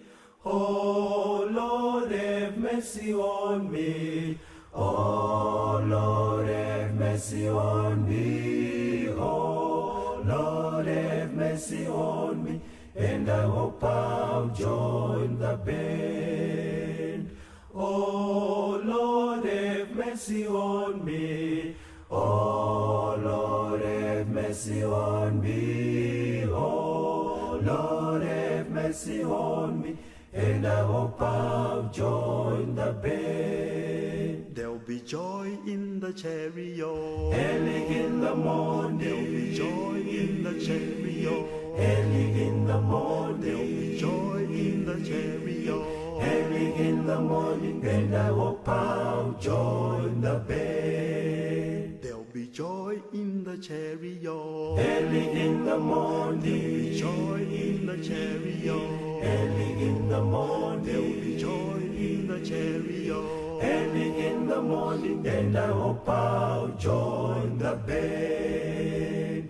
Oh Lord, have mercy on me. Oh Lord, have mercy on me. Oh Lord, have mercy on me. And I hope I'll join the band. Oh Lord, have mercy on me. Oh Lord, have mercy on me. Oh Lord, have mercy on me. And I hope I'll join the band. There'll be joy in the chariot. Early in the morning. There'll be joy in the chariot. Early in the morning. There'll be joy in the chariot. Early in the morning, and I hope I'll join the band. There'll be joy in the chariot. Early in the morning. There'll be joy in the chariot. Early in the morning. There'll be joy in the chariot. Early in the morning, and I hope I'll join the band.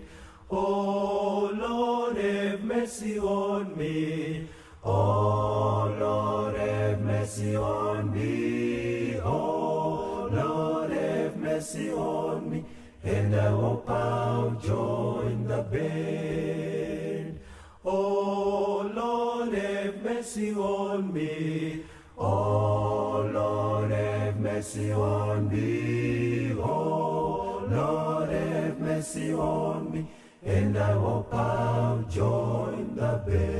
Oh Lord, have mercy on me. Oh Lord, have mercy on me. Oh Lord, have mercy on me. And I hope I'll join the band. Oh Lord, have mercy on me. Oh Lord, have mercy on me. Oh Lord, have mercy on me. And I hope I'll join the band.